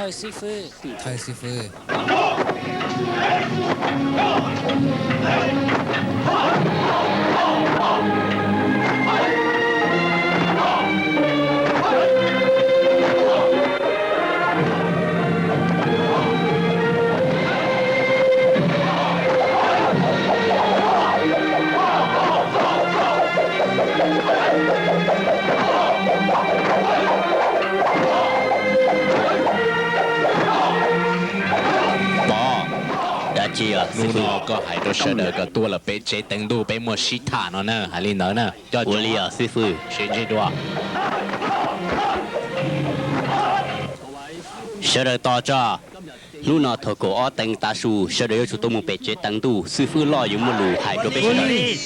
Thawj xib fwb. Pov, dab tsi os xib fwb? Hnub no koj hais rau sawv daws kom tuaj lawm peb tsev teev ntuj peb muaj sib tham no na, hais li ntawd na. Ua li os xib fwb. Sib ntsib dua. Sawv daws tos tso, hnub no thaum kaum ob teev tav su sawv daws yuav tsum tuaj mus pem tsev teev ntuj, xib fwb loj yuav muaj lus hais rau peb sawv daws.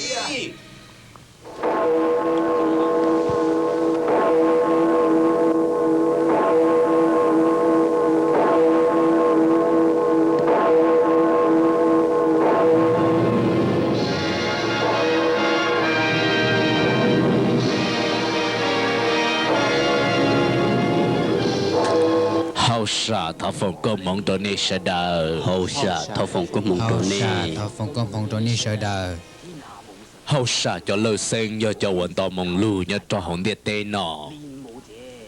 Hauj sam thov foom koob hmoov rau nej sawv daws. Hauj sam thov foom koob hmoov rau nej. Hauj sam cov lawj xeeb yog cov uas nto moo lug nyob rau hauv ntiaj teb no,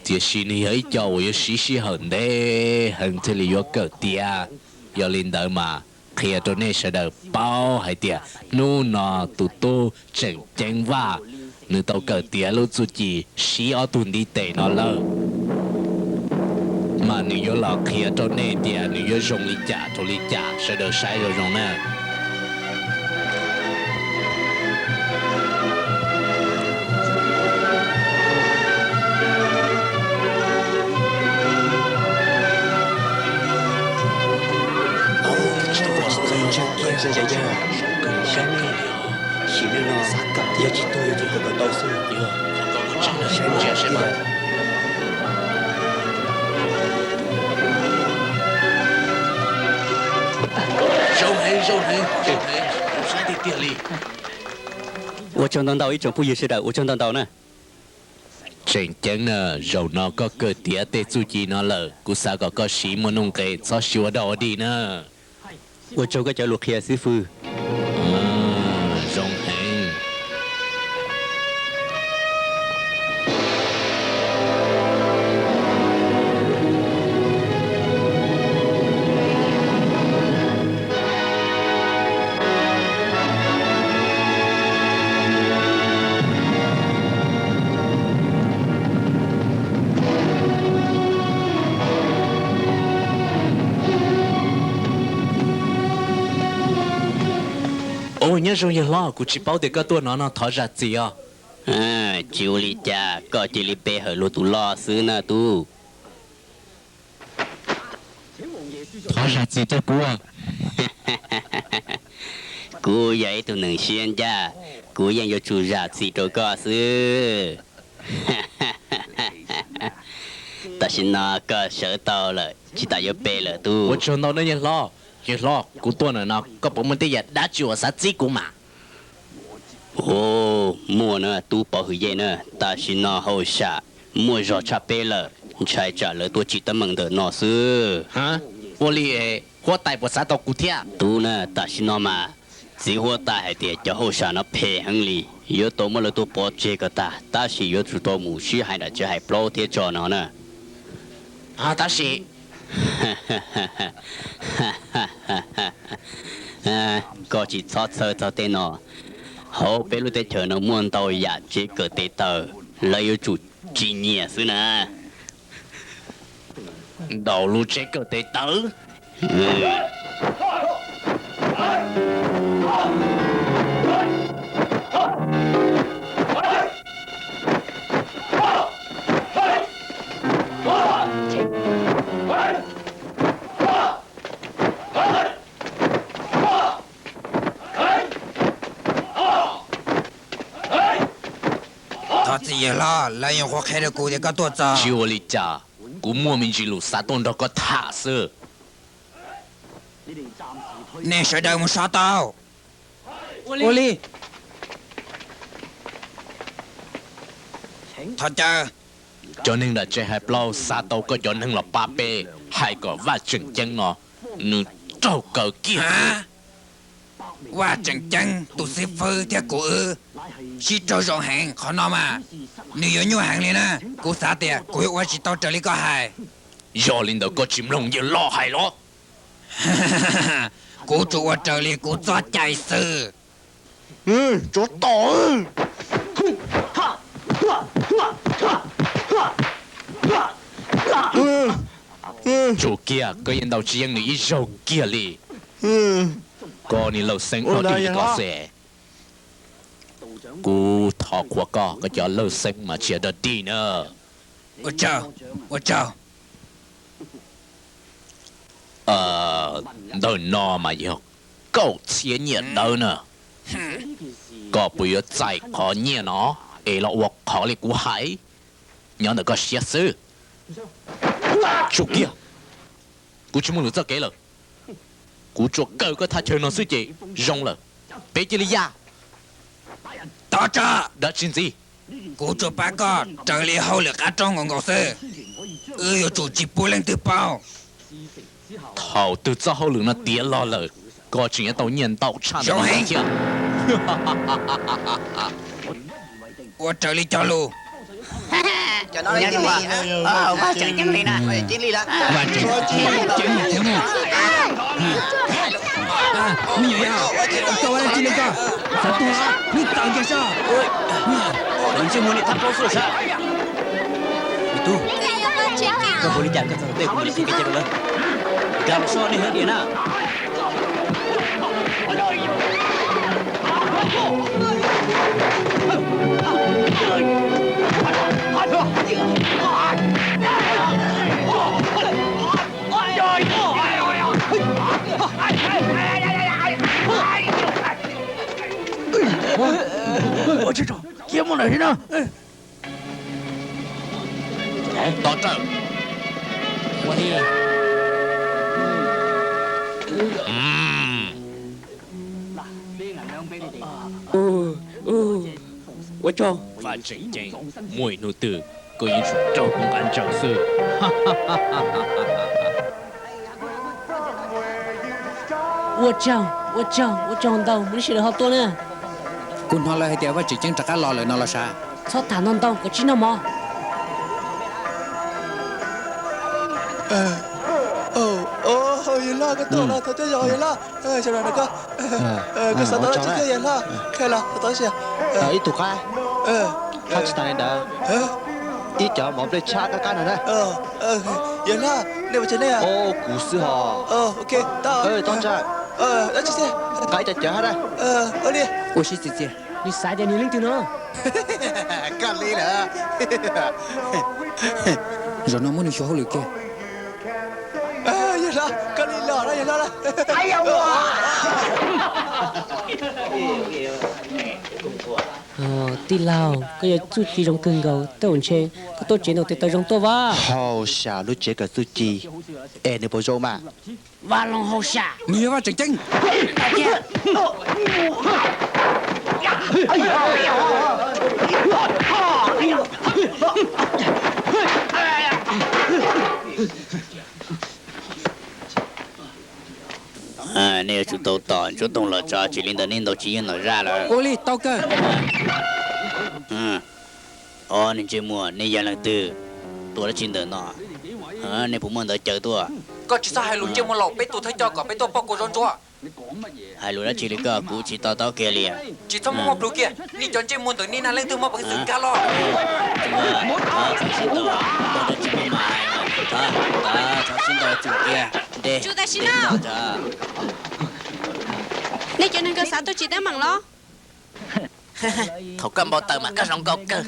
tiam sis nws yog ib co uas yuav siv sij hawm ntev heev thiaj li yuav kawm tiav. Yog li ntawd mas qhia rau nej sawv daws paub hais tias hnub no tus tub tseem ceeb Vaj, nws tau kawm tiav lub txuj ci siv ob tug ntiv tes no lawm, mas nws yuav los qhia rau nej tias nws yuav zoo li cas rau li cas, sawv daws saib zoo zoo na. Zoo heev, zoo heev, zoo heev, zoo saib tiag tiag li. Ua tsaug ntau ntau ib tsoom phooj ywg sawv daws, ua tsaug ntau ntau na. Tseem ceeb na, zaum no koj kawm tiav tej txuj ci no lawm, kuv xav kom koj siv muaj nuj nqis, txhob siv ua dog ua dig na. Ua tsaug koj cov lus qhia xib fwb. Zoo heev. Ua nyob zoo yawg hlob, kuv tsis paub tias koj tuaj no no, thov zam txim os. Tsis ua li cas, koj cia li pe hawm luag tus loj xwb na tub. Thov zam txim rau kuv. Kuv yog ib tug neeg siab ncaj, kuv yeej yuav tsum zam txim rau koj xwb. Tam sim no koj sawv tau lawm, tsis tas yuav pe lawm tub. Ua tsaug ntau nawb yawg hlob. Yawg hlob, kuv tuaj ntawm no koj puas muaj tej yam dab tsi uas xav txib kuv mas? Ua, muaj na tub Pov Hwm Yej na, tam sim no hauj sam muaj zog tshaj peb lawm, ntshai tsam lawv tuaj tsim teeb meem ntawm no xwb. Ua li huab tais puas xav tau kuv thiab? Tub na, tam sim no mas txiv huab tais hais tias cov hauj sam no phem heev li, yuav tau muab lawv tua pov tseg kom tag, tab sis yuav tsum tau mus sib hais nram tsev hais plaub thiab tso no na. Tab sis koj tsis txhob txhawj txog tej no. Hauv peb lub teb chaws no muaj ntau yam tsev kawm tes taw, lawv yuav tsum tsis nyiam xwb na. Ntau lub tsev kawm tes taw. Thov txim yawg hlob, lawv nyuam qhuav qhia rau kuv tias koj tuaj txog. Tsis ua li cas, kuv muaj me ntsis lus xav tuaj nrog koj tham xwb. Nej sawv daws mus so tau. Ua li. Thov caw. Cov neeg nram tsev hais plaub xa tau koj cov neeg los pab peb. Hais kom Vaj Tseem Ceeb no nws raug kaw kiag. Vaj Tseem Ceeb tus xib fwb thiab kuv wb sib raug zoo heev, qhov no mas nws yuav nyuaj heev li na. Kuv xav tias kuv yuav ua tsis tau raws li koj hais. Yog li ntawd koj tsis mloog yawg loj hais los? Kuv tsuas ua raws li kuv txoj cai xwb. Tsov tom! Tsum kiag, koj yeej ntaus tsis yeej nws ib zaug kiag li. Koj niag lawj xeeb dog dig li koj xwb. Kuv thov qhuas koj, koj cov lawj xeeb mas tsis yog dog dig na. Ua tsaug, ua tsaug. Ntawm no mas yog kaum txhiab nyiaj dawb na. Koj puas yuav txais qhov nyiaj no es los ua qhov li kuv hais? Nyob ntawm koj siab xwb. Tsum kiag, kuv tsis muaj lwm txoj kev lawm. Kuv tsuas kaw koj thaj chaw no xwb ces zoo lawm. Peb cia li ya. Tov tso. Dab tsi ntxiv? Kuv tsuas pab koj raws li hauj lwm qab roob nkaus nkaus xwb. Wb yuav tsum tsis pub leej twg paub. Thaum twg txoj hauj lwm no tiav los lawm, koj tseem yuav tau nyiaj ntau tshaj ntawm no thiab. Ua raws li cog lus. Vaj Tseem Ceeb li na. Vaj Tseem Ceeb thiab mus. Me nyuam yaus, koj ua dab tsi li koj? Xav tuag los? Hnub tawm kiag saib. Lawv ntsej muag niam thab plaub xwb sav. Me tub, koj puas li cas koj txog tej kuv mam li qhia kev cai rau lawv. Nkag los so nej hawv diam na. Ua tsis tau, cia muaj lawm li na. Tos rawm. Ua tsaug. Vaj Tseem Ceeb, muaj ib hnub twg koj yuav tsum raug kuv nqa ntsaws xwb. Ua tsaug, ua tsaug, ua tsaug ntau, muaj lub sij hawm ho tuaj na. Kuv hnov lawv hais tias Vaj Tseem Ceeb rov qab los lawm no los sav? Txhob tham ntau ntau, koj tsis noj mov. Yawg Hlob, koj tuaj los, thov caw yawg Hlob, sawv daws nrog koj. Koj xav tau dab tsi thiab yawg Hlob? Qhia los, thov tau dab tsi? Ib tug qaib, qaib tsis tas li ntawd, ib cov mov nplej tshab qab qab no na. Yawg Hlob, nej puas tsev nej? Kuv xwb hos. Tau, tau ntsa. Dab tsi thiab? Qaib cov cawv hab na. Ua siab txias txias, nws xav tias nws leej twg no? Koj li lawm. Zaum no muab nws xyuas hauj lwm kiag. Yawg Hlob, koj li los na yawg Hlob. Tij laug, koj yog txuj ci zoo kawg nkaus, tej zaum ntshe koj tuaj tsev ntawm tes taw zoo tuaj vas. Hauj sam lub tsev kawm txuj ci, es nws puas zoo mas? Vaj Loog Hauj Sam, nws yog Vaj Tseem Ceeb. Nej yuav tsum tau tos Ntsuab Toog los tso, tsis li ntawd nej ntaus tsis yeej nom zaj lawm. Ua li tau kawg. Ob niag ntsej muag, nej yog leej twg? Tua dab tsi ntawm no? Nej puas muaj ntawv caw tuaj? Koj tsis txhob hais lus ntsej muag laus, peb tus thawj coj kom peb tuaj pauj kua zaub ntsuab. Hais lus dab tsi li koj, kuv tsis to taub kiag li. Tsis txhob muaj muaj plhus kiag, nej cov ntsej muag ntawm nej na leej twg muaj peev xwm nkag los? Tsis muaj, tsis muaj mas hais, txhob sib ntaus, tsum kiag, nte, nte tso. Nej cov neeg nkawd xav tuaj tsim teeb meem los? Thaum koj npau taws mas koj zoo nkauj kawg.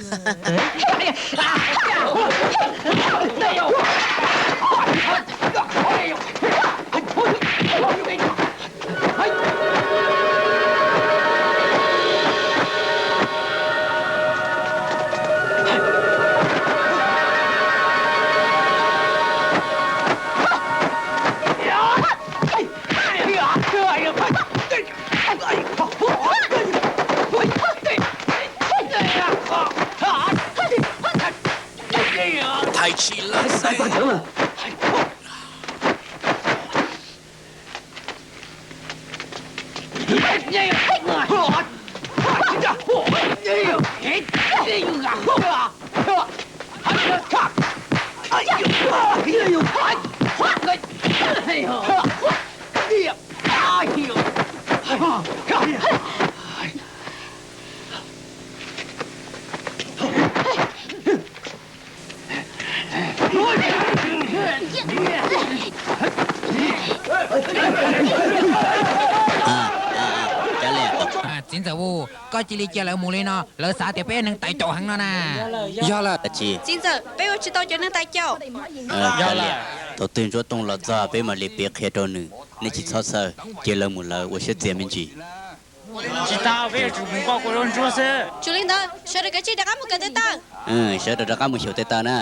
Thaj tsij lawm xwb. Txiv ntxawm Vus, koj cia li cia lawv mus li no, lawv xav tias peb yog neeg tais caus heev no na. Yog lawm. Txiv ntxawm, peb ua tsis tau cov neeg tais caus. Kav liam, thaum twg Ntsuab Tooj los txog peb mam li piav qhia rau nws. Nej tsis txhob xav, cia lawv mus lawv ua siab txias me ntsis. Tsis tau, peb yuav tsum mus npaj kuv lub nruab xwb. Tsum li ntawd, sawv daws kav tsij rov qab mus kawm tej taw. Sawv daws rov qab mus xyuas tej taw na.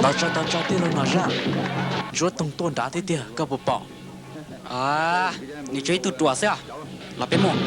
Tau tso, tau tso tij laug Nom Zaj. Ntsuab Toog tuaj nrad thiab tiag, koj puas pom? Nws tsuas ib tug ruam xwb. Los peb mus.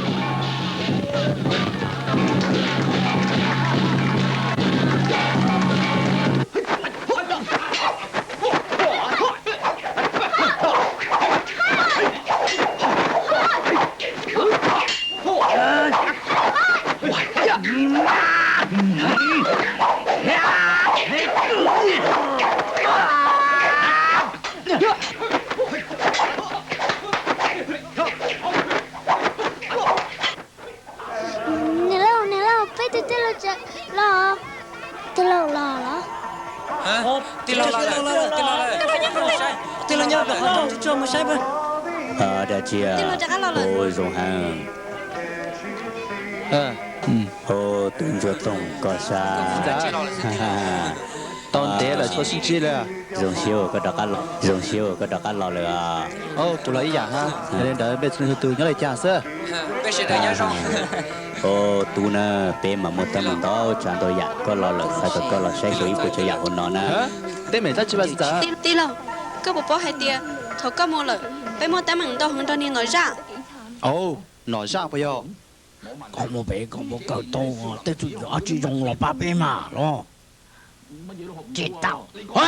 Niam laus, niam laus, peb tus tij laug los, tij laug los los. Tij laug los lawm, tij laug los lawm. Tij laug nyob pem qhov rooj tsuag mus saib. Dab tsi? Ua zoo heev. Tus Ntsuab Toog koj sab. Tau ntev lawm txhua sib ntsib li. Zoo siab uas koj rov qab los, zoo siab uas koj rov qab los lawm. Kuv los ib yam hab, yog li ntawd peb txhua tus nyob li cas xwb? Ua tub na, peb mas muaj teeb meem ntau tsav ntau yam, koj los lawm xav kom koj los saib xyuas ib puas tsav yam hauv no na. Teeb meem dab tsi mas txiv ntxawm? Tij laug, koj puas paub hais tias thaum koj mus lawm, peb muaj teeb meem ntau heev nrog niag Nom Zaj. Au, Nom Zaj puas yog? Koj mus pem koj puas kawm tau tej txuj ci dab tsi zoo los pab peb mas los? Tsis tau. Ua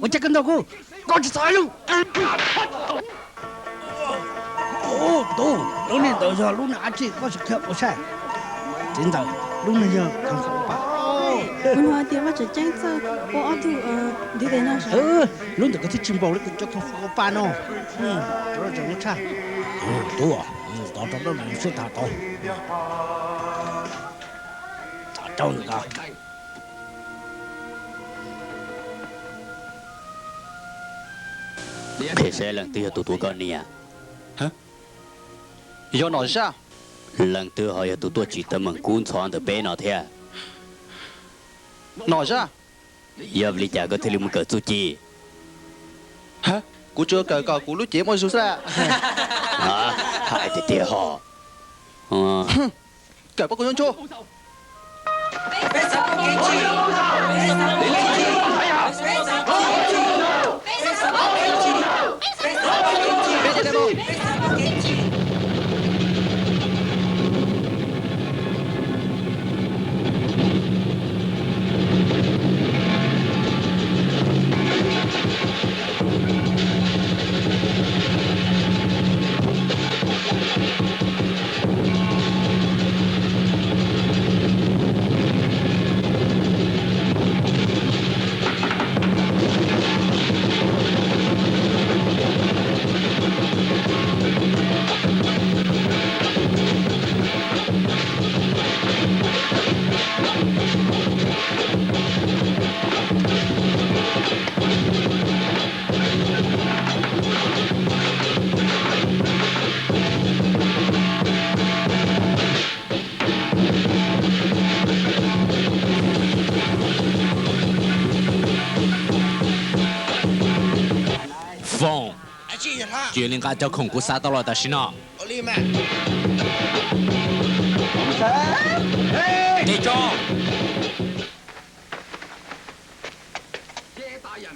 cas koj ntaus kuv? Koj tsis txhob hais lus. Tub, lub niag ntawd yog lub niag dab tsi koj sim qhia kuv saib. Txiv ntxawm, lub no yog Kung Fu Opa. Kuv hnov tias Vaj Tswv Ceeb txawj ua ob tug ntiv tes no. Lub ntawm koj twb tsis npaum li kuv cov Kung Fu Opa no. Rov los tseem muaj tshaj. Tub, tos rau dab mus sib tham tau. Tham rau ntawm ko. Qhia seb leej twg yog tus tuav koj niam. Yog Nom Zaj. Leej twg ho yog tus tuaj tsim teeb meem kub ntxhov ntawm peb no thiab? Nom Zaj. Yog vim li cas koj thiaj li mus kawm txuj ci? Kuv tsuas kawm kom kuv lub cev muaj zug xwb. Hais tiag tiag ho. Kawm pab kuv nyob ntsug. Foom, cia li nqa cov khoom kuv xa tau los tam sim no.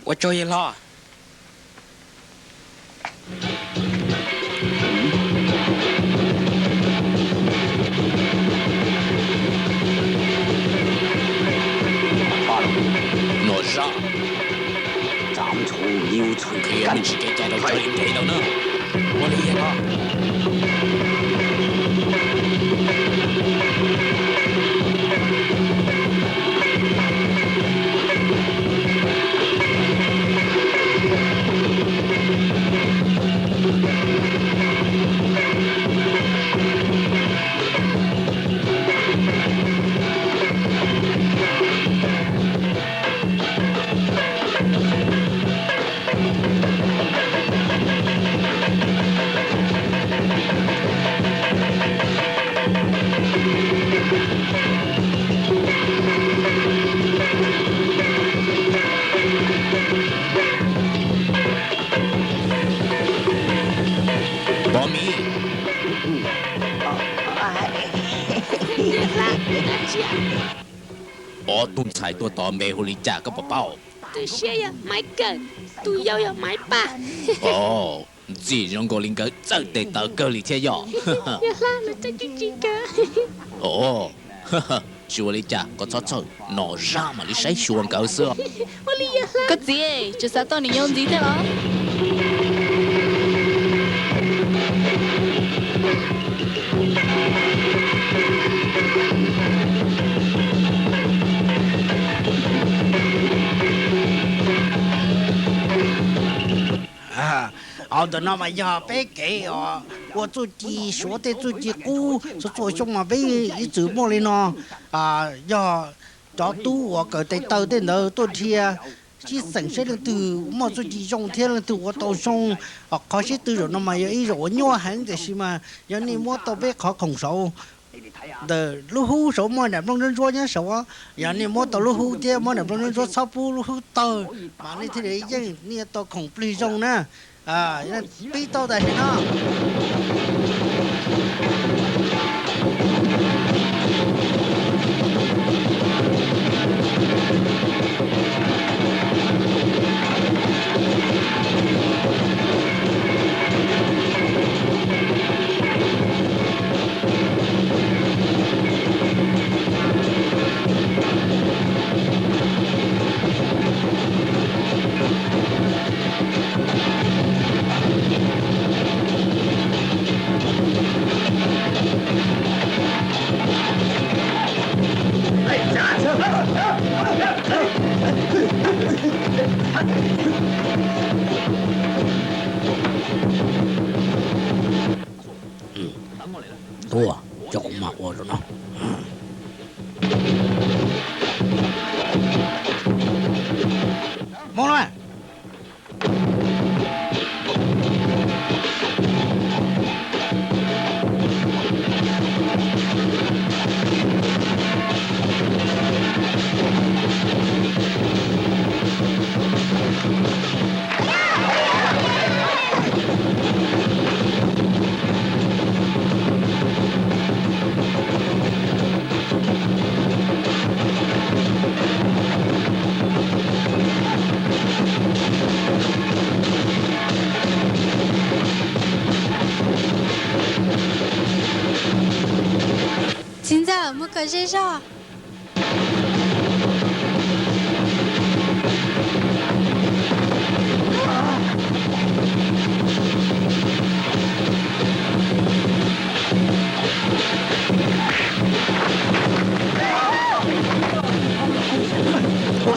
Ua tsaug yawg hlob. Nom Zaj, qhia nej tsis kev cai rau cov li nres tau na. Ua li yog no. Pov Miv. Ob tug ntxhais tuaj tod npe hu li cas koj puas paub? Tus tshiab yog Maiv Kawm, tus yau yog Maiv Paj. Ntxim zoo nkaus li nkawd txawj tes taw kawg li thiab yog. Yog hla los txawj tsis tsis kawg. Tsis ua li cas, koj txhob txhawj, Nom Zaj mam li saib xyuas nkawd xwb. Koj txiv, tseem xav tau niam yau ntxiv thiab los? Ntawm no mas yog peb kev ua txuj ci, suav tej txuj ci qub txhua txhua xyoo mas peb ib txwm muaj li no. Yog cov tub uas kawm tes taw tej ntawd tuaj dhia sib xeem seb leej twg muaj txuj ci zoo thiab leej twg ua tau zoo. Qhov sib tw zaum no mas yog ib zaum uas nyuaj heev, tiam sis mas yog nej muab tau peb qhov khoom saud, ntawm lub hub saud muaj daim nplooj ntsuab ntsuab nyob saud. Yog nej muab tau lub hub thiab muab daim nplooj ntsuab ntsuab, txhob pub lub hub tawg, mas nej thiaj li yeej nej tau khoom plig zoo na. Pib tau tam sim no. Cov kuv mam ua rau no. Mus los. ทรีย์เต๋อ เมื่อกี้ใช่ใช่ Ua,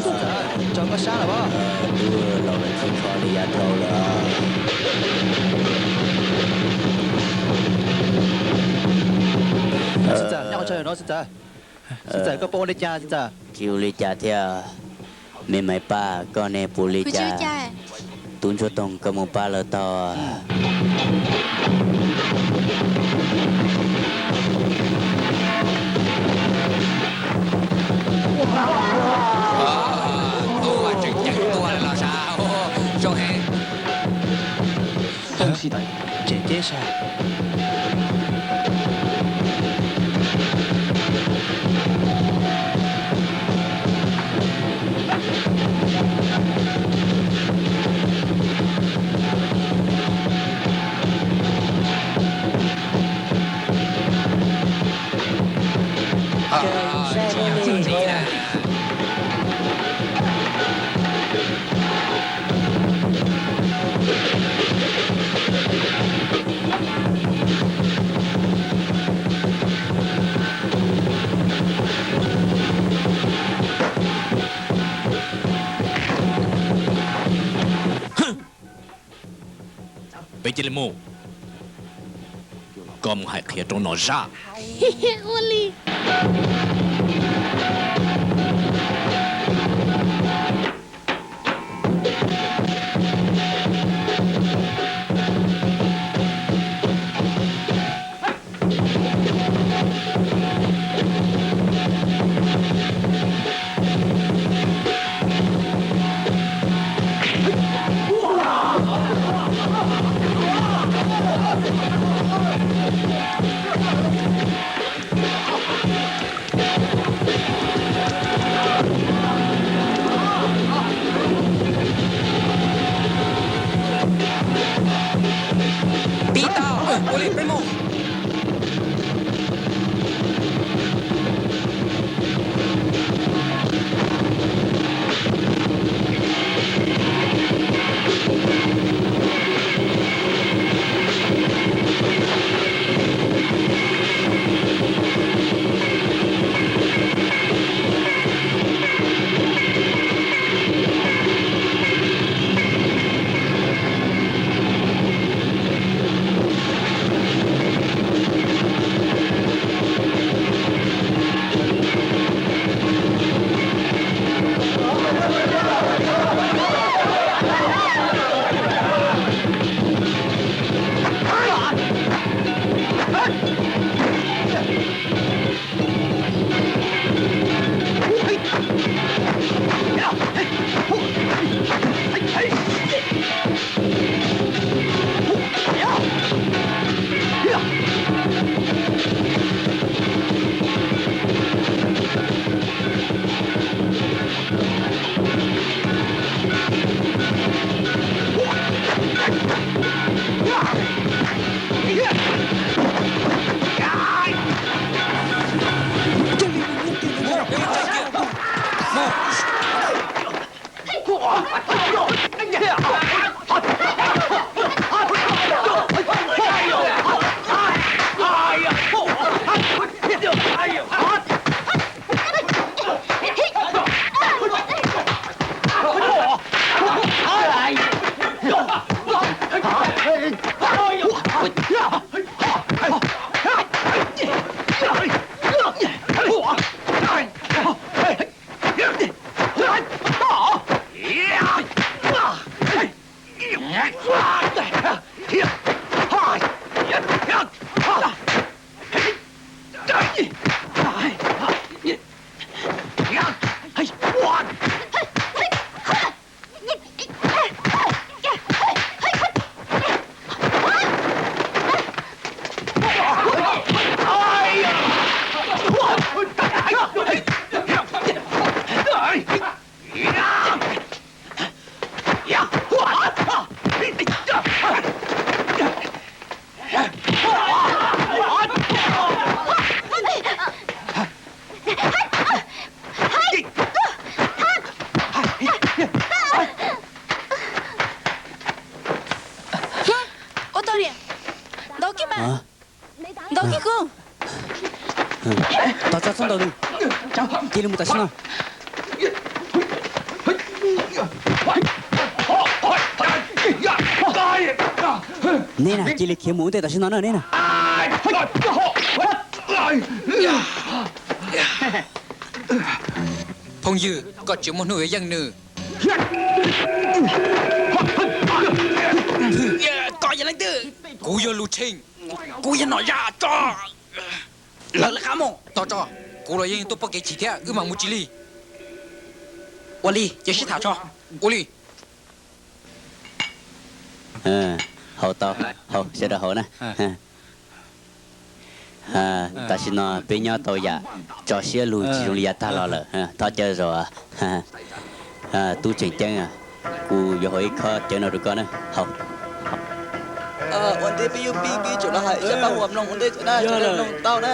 tso koj sab lawm as. Tub, los lawm tsis kho li yav dhau lawm. Txiv ntxawm, nyob qhov chaw no txiv ntxawm. Txiv ntxawm, koj puas ua li cas txiv ntxawm? Tsis ua li cas thiab. Me Maiv Paj, koj ne puas li cas? Tub Ntsuab Toog, koj mus pab lawv tau. Tseem ceeb tuaj los sav, zoo heev. Tseem ceeb sas. Peb cia li mus. Koj mus hais qhia rau nom zaj. Ua li. Tib tau, ua li peb mus. Ua tau li, ntaus kiag mas, ntaus kiag kuv. Tos tso txhob ntaus nws, cia li mus tam sim no. Neb na, cia li khiav mus ua ntej tam sim no na neb na. Phooj ywg, koj tsis muaj hnub yuav yeej nws. Koj yog leej twg? Kuv yog Lus Tsheej. Kuv yog Nom Zaj tso. Lawv lawv qab mus. Tos tso, kuv los yeej tuaj pom kev chim thiab, wb mam mus tsis li. Ua li ces sib tham tso. Ua li. Haus tau, haus sawv daws haus na. Tam sim no peb nyob tau yam tso siab lug tsis zoo li yav tag los lawm, thov caw zos tub tseem ceeb, kuv yuav haus ib khob cawv no rau koj na, haus. Ua ntej peb yuav pib peb tsum los hais ib zaj paj huam mloog ua ntej na, sawv daws mloog tau na.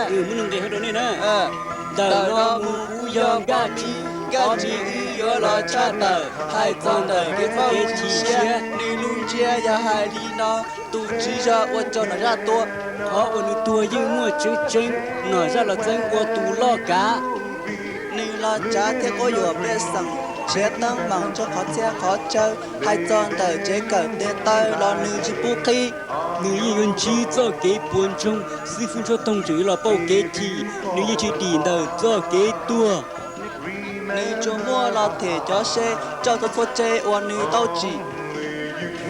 Ntawm no mus kuv yog Nkaj Tsib, Nkaj Tsib wb yuav los tshaj tawm hais txog ntawm kev txoj kev chim siab, nws lub ntsiab yog hais li no. Tus tswv zos ua rau Nom Zaj tuag, qhov uas nws tuag yeej muaj tseeb tseeb, Nom Zaj los txeeb ua tus loj kav. Nws los tsav thiab quab yuam pej xeem, nrhiav teeb meem txhua qhov txhia qhov chaw, hais txog ntawm tsev kawm tes taw los nws tsis pub qhib. Nws yeej yuav ntsib txoj kev puas ntsoog, xib fwb Ntsuab Toog tseem yuav los pauj kev chim, nws yeej tsis dim ntawm txoj kev tuag. Nws tsuas muaj los them cov se, rau txhua txhua tsev uas nws tau tsim.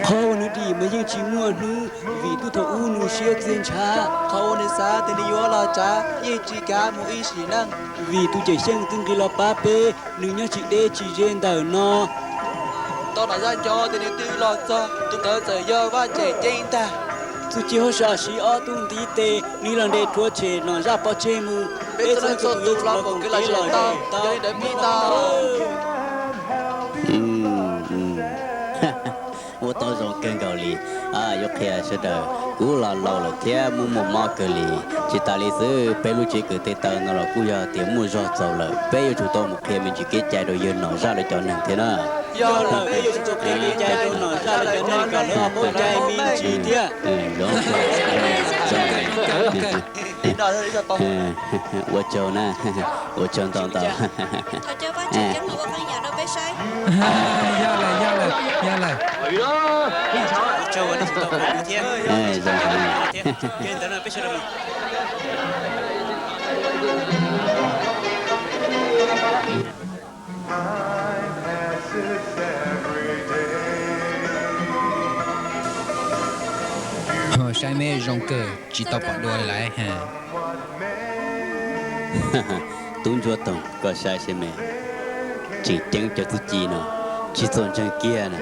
Qhov uas nws dim mas yeej tsis muaj hnub, vim tub thaum ub nws siab txias ntshav. Qhov uas nws xav tias nws yuav los tsav yeej tsis kav mus ib sim neej. Vim tus Cawm Seej txij nqis los pab peb, nws nyob tsis deb tsis ze ntawm no. Tau Nom Zaj nco tias nws twb los txog, tus ntawd txawm yog Vaj Tshem Ceeb ntag. Txuj ci hauj sam siv ob tug ntiv tes, nws los nres rhuav tshem Nom Zaj pov tseg mus. Peb txhua leej txhua tus los koom kev lom zem tau, yog li ntawd pib tau. Ua tau zoo kawg nkaus li. Yuav qhia sawv daws, kuv los laus lawm thiab muaj muaj mob kawg li. Tsis tas li xwb, peb lub tsev kawm tes taw no los kuj yog tias muaj zog txaus lawm, peb yuav tsum tau mus qhia me ntsis kev cai rau yawg Nom Zaj lawv cov neeg thiab na. Yog lawm, peb yuav tsum tau qhia kev cai rau Nom Zaj lawv cov neeg kom lawv ho paub cai me ntsis thiab. Ua tsaug na, ua tsaug ntau ntau. Thov caw Vaj Tshem Ceeb los ua qee yam rau peb saib. Yog lawm, yog lawm, yog lawm. Zoo heev. Saib me zoo kawg, tsis tau pom dua li lawm. Tub Ntsuab Toog, koj saib seb me, tseem ceeb cov txuj ci no, tsis txaus ntseeg kiag na,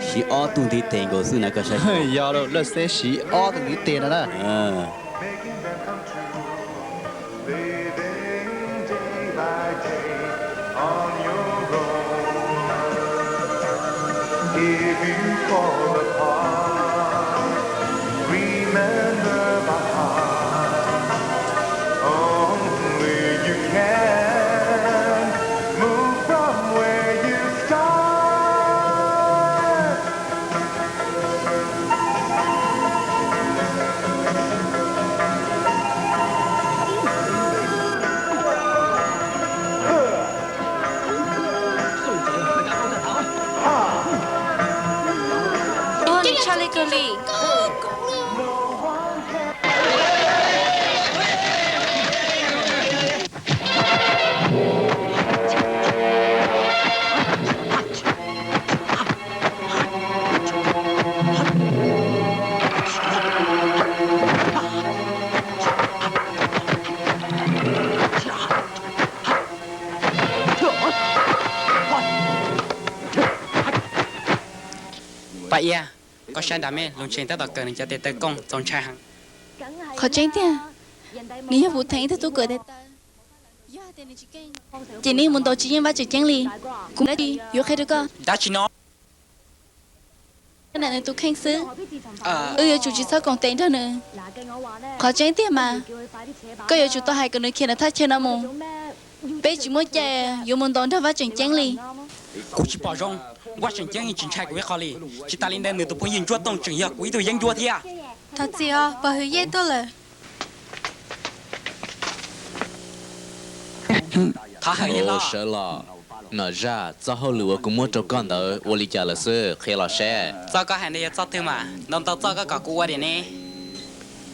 siv ob tug ntiv tes nkaus xwb na, koj saib. Yog lawm, lawv xeb siv ob tug ntiv tes no na. If you fall apart, remember my heart. Only you can move from where you start. Ua li tshaj li kawg li. Iab, koj saib nram me, Lus Tsheej tab tom kawm nws cov tes taw kooj txaus ntshai heev. Qhov tseeb tiag, nws yog Vus Theej ib tug tub kawm tes taw. Yog hais tias nws tsis keej, ces nws mus ntaus tsis yeej Vaj Tseem Ceeb li. Kuv dab tsi yuav qhia rau koj. Dab tsi no? Nws tus kheej xwb, wb yuav tsum tsis txhob koom tes nrog nws. Qhov tseeb tiag mas, koj yuav tsum tau hais kom nws khiav nws thaj chaw no mus. Peb tsis muaj cai yuav mus ntaus nrog Vaj Tseem Ceeb li. Kuv tsis pom zoo, Vaj Tseem Ceeb yeej tsis ntshai kuv ib qho li, tsis tas li ntawd nws tus phooj ywg Ntsuab Tooj tseem yog kuv ib tug yeeb ncuab thiab. Thov txim os, Pov Hwm Yej tuaj lawm. Thov hawm Yej Hlob. Sawv los. Nom Zaj, txoj hauj lwm uas kuv muab rau koj ntawd ua li cas lawm xwb, qhia los seb. Txoj koj hais ntawd yog txoj twg mas? Ntau ntau txoj koj kom kuv ua diam ne.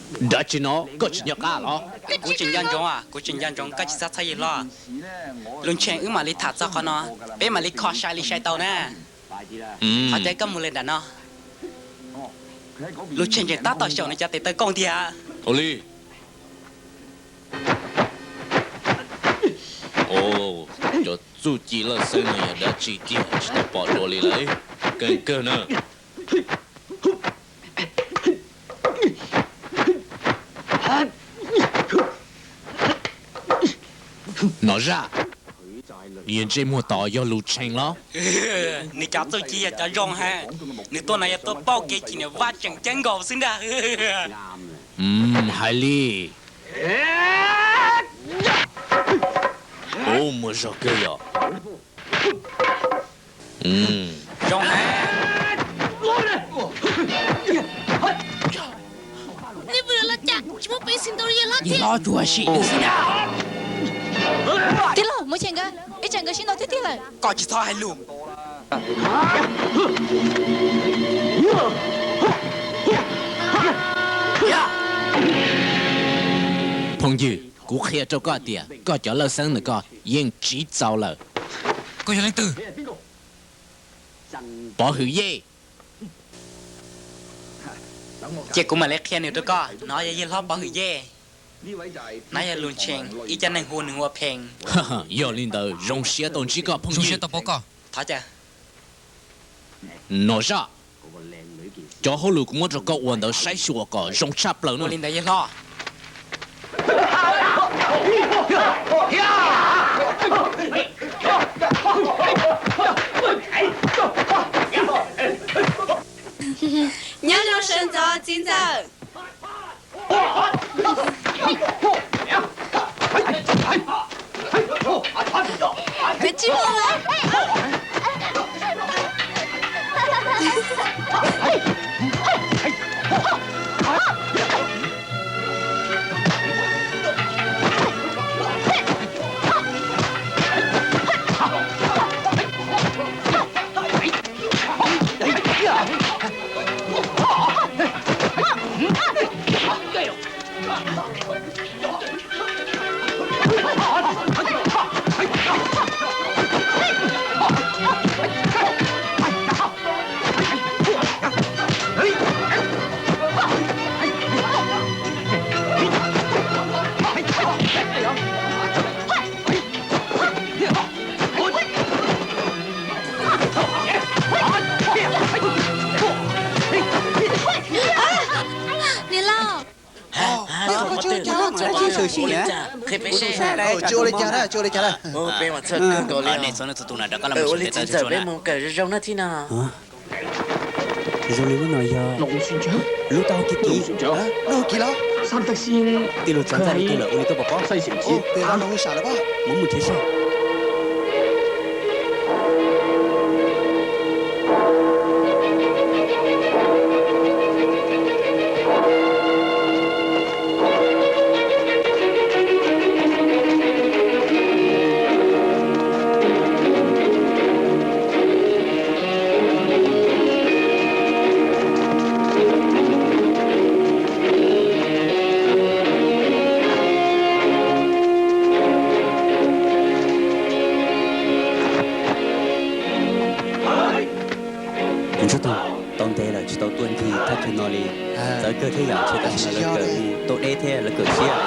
Dab tsi no, koj tsis nco qab los? Kuv tseem nco ntsoov, kuv tseem nco ntsoov, koj tsis txhob txhawj Yej Hlob. Lus Ntsheej, wb mam li tham txog qhov no, peb mam li kho sai li sai tau na. Thov caw koj mus lawm nram no. Lus Ntsheej tseem tab tom xyaum nws cov tes taw kooj tiag. Ua li. Cov txuj ci lawj xeeb no yog dab tsi tiag tsis tau pom dua li lawm. Keej kawg na. Nom Zaj, nws ntsej muag tod yog Lus Ntsheej los? Nws cov txuj ci yog cov zoo heev. Nws tuaj no yog tuaj pauj kev chim niam Vaj Tseem Ceeb nkaus xwb ntag. Hais li. Ua muaj zog kawg yog. Zoo heev. Nej pw los cas tsis muab peev xwm ntaus Yej Hlob thiab. Tij laug, Muas Cheem nkawd, ib tsam nkawd sib ntaus tiag tiag lawm. Koj tsis txhob hais lus. Phooj ywg, kuv qhia rau koj tias koj cov lawj xeeb ntawm koj yeej tsiv txaus lawm. Koj yog leej twg? Pov Hwm Yej. Cia kuv mam li qhia nws rau koj. Nov yog Yawg Hlob Pov Hwm Yej. Nov yog Lus Ntshees ib co neeg hu nws ua Phees. Yog li ntawd zoo siab tau ntsib koj phooj ywg. Thov caw. Nom Zaj, cov hauj lwm kuv muab rau koj ua ntawd saib xyuas kom zoo tshaj plaws nawb. Ua li ntawd Yawg Hlob. Nyob zoo sawv ntxov txiv ntxawm. Kav tsij mus lawm. Niam laus, tsis ua li cas, tsis ua li cas. Nej txhob tus tus na rov qab los mus sawv peb tau txhua txhua na. Zoo li lub no yog lub taub hau kiv kiv. Taub hau kiv los? Tij laug txawv ntxaj li kawg lawm ua li koj puas paub? Tes los hu sam lawm pob. Mus mus nrhiav saib. Ntsuag Toog, tau ntev lawm tsis tau tuaj ncig thaj chaw no li. Txawv kawg thiab yom, ntshe tam sim no lawv kawm tau deb thiab lawv kawm siab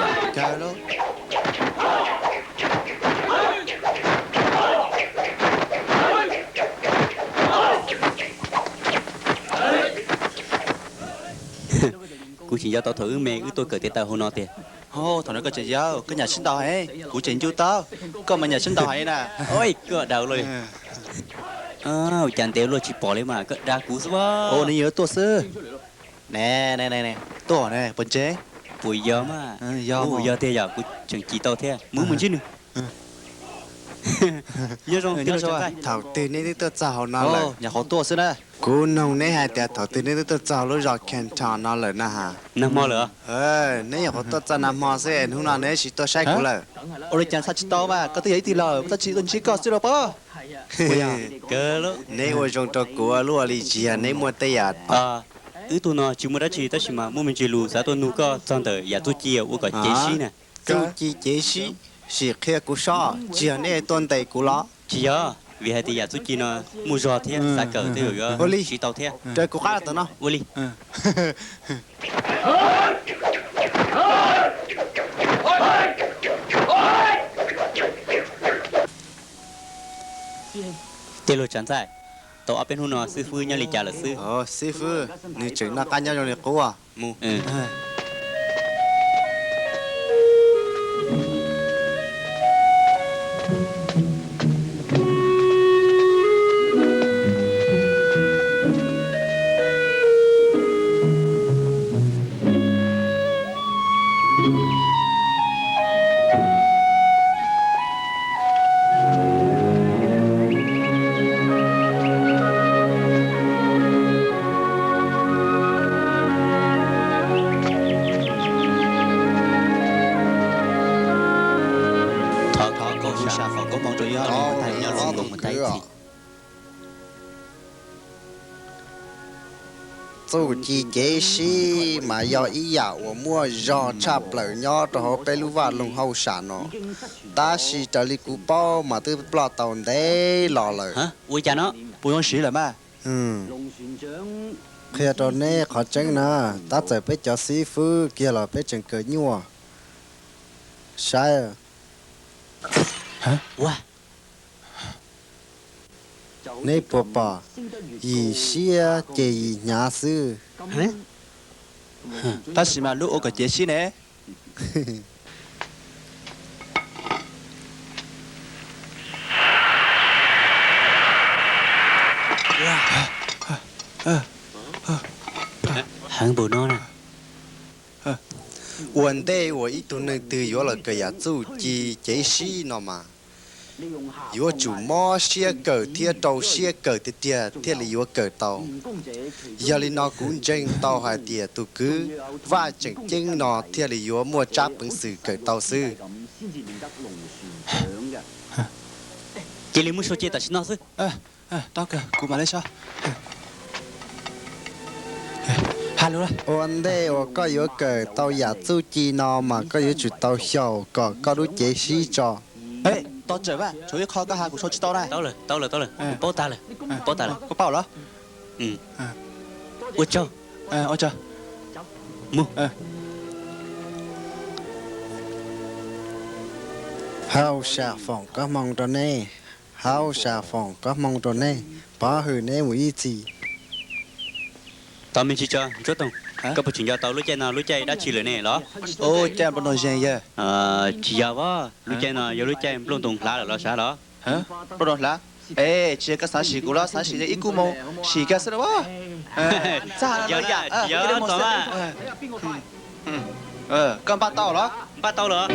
yom. Tsis nco tau thaum wb me wb tuaj kawm tes taw hauv no tiag. Thaum no koj tseem yau, koj nyam sib ntaus heev, kuv tseem nco tau, koj mas nyam sib ntaus heev na. Ua li, koj daus li. Ua cas ntev luaj tsis pom li mas koj dag kuv xwb. Nws yuav tuaj xwb. Ne, tuaj ne, puas ntseeg? Puas yog mas? Yog tiag yom, kuv tseem cim tau thiab. Mus mus ntsib nws. Nyob zoo. Thaum twg neb twb tuaj txog hauv no lawm? Nyuam qhuav tuaj xwb na. Kuv noog neb hais tias thaum twg neb twb tuaj txog lub zos Canton no lawm na has? Nag hmo lawm. Neb nyuam qhuav tuaj txog nag hmo xwb, hnub no neb tsis tuaj saib kuv lawm? Ua li cas txhaj tsis tau mas, koj twb yog ib tug laus, txhaj tsis tuaj ntsib koj xwb los pob. Neb ua zoo rau kuv ua luaj li, tsis yog neb muaj tej yam. Wb tug no tsis muaj dab tsi tab sis mas muaj me ntsis lus xav tuaj nug koj txog ntawm yam txuj ci ua kom cev sib na. Txuj ci cev sib? Sim qhia kuv sob, tsis yog neb tuaj ntes kuv los? Tsis yog, vim hais tias yam txuj ci no muaj zog thiab xav kawm twb yuav ua li siv tau thiab. Raws kuv qab los tau no. Ua li. Tej laug tsav ntxaij, tau ob peb hnub no xib fwb nyob li cas lawm xwb? Xib fwb, nws tseem noj qab nyob zoo li qub. Mus. Thov kom hu sam foom koob hmoov rau yog ob tug kwv. Txuj ci cev sib mas yog ib yam uas muaj zog tshaj plaws nyob rau hauv peb lub vaj loog hauj sam no, tab sis raws li kuv paub mas twb ploj tau ntev los lawm. Ua li cas no? Puas zoo siv lawm mas? Qhia rau neb qhov tseeb na, tab txawm peb cov xib fwb kiag los peb tseem kawm nyuaj. Saib, neb puas pom? Yim siab ces yim hnyav xwb. Tab sis mas lub ua kom cev sib ne. Heev npaum no na. Ua ntej uas ib tug neeg twg yuav los kawm yam txuj ci cev sib no mas, yuav tsum mob siab kawm thiab rau siab kawm tiag tiag thiaj li yuav kawm tau. Yog li no kuv ntseeg tau hais tias tus kwv Vaj tseem ceeb no thiaj li yuav muaj tsab peev xwm kawm tau xwb. Cia li muab sau cia tam sim no xwb. Ua ntej uas koj yuav kawm tau yam txuj ci no mas koj yuav tsum tau xyaum kom koj lub cev sib tso. Tau tsawm mas, tshuav ib qho koj hais kuv sau tsis tau na. Tau lawm, tau lawm, tau lawm, kuv paub tag lawm, kuv paub tag lawm. Ua tsaug. Mus. Hauj sam foom koob hmoov rau nej, hauj sam foom koob hmoov rau nej, pov hwm neb mus ib txhis. Tau me ntsis tso Ntsuab Toog, koj puas tseem nco tau lub caij no lub caij dab tsi lawm ne los? Caij nplooj ntoog zeeg yawg. Tsis yog, lub caij no yog lub caij nplooj ntoog hlav lawm los sav los? Nplooj ntoog hlav? Es tsis yog koj xav sim kuv los, xav sim ib kub moos sim koj xwb los? Txaj, koj npaj tau los? Npaj tau los.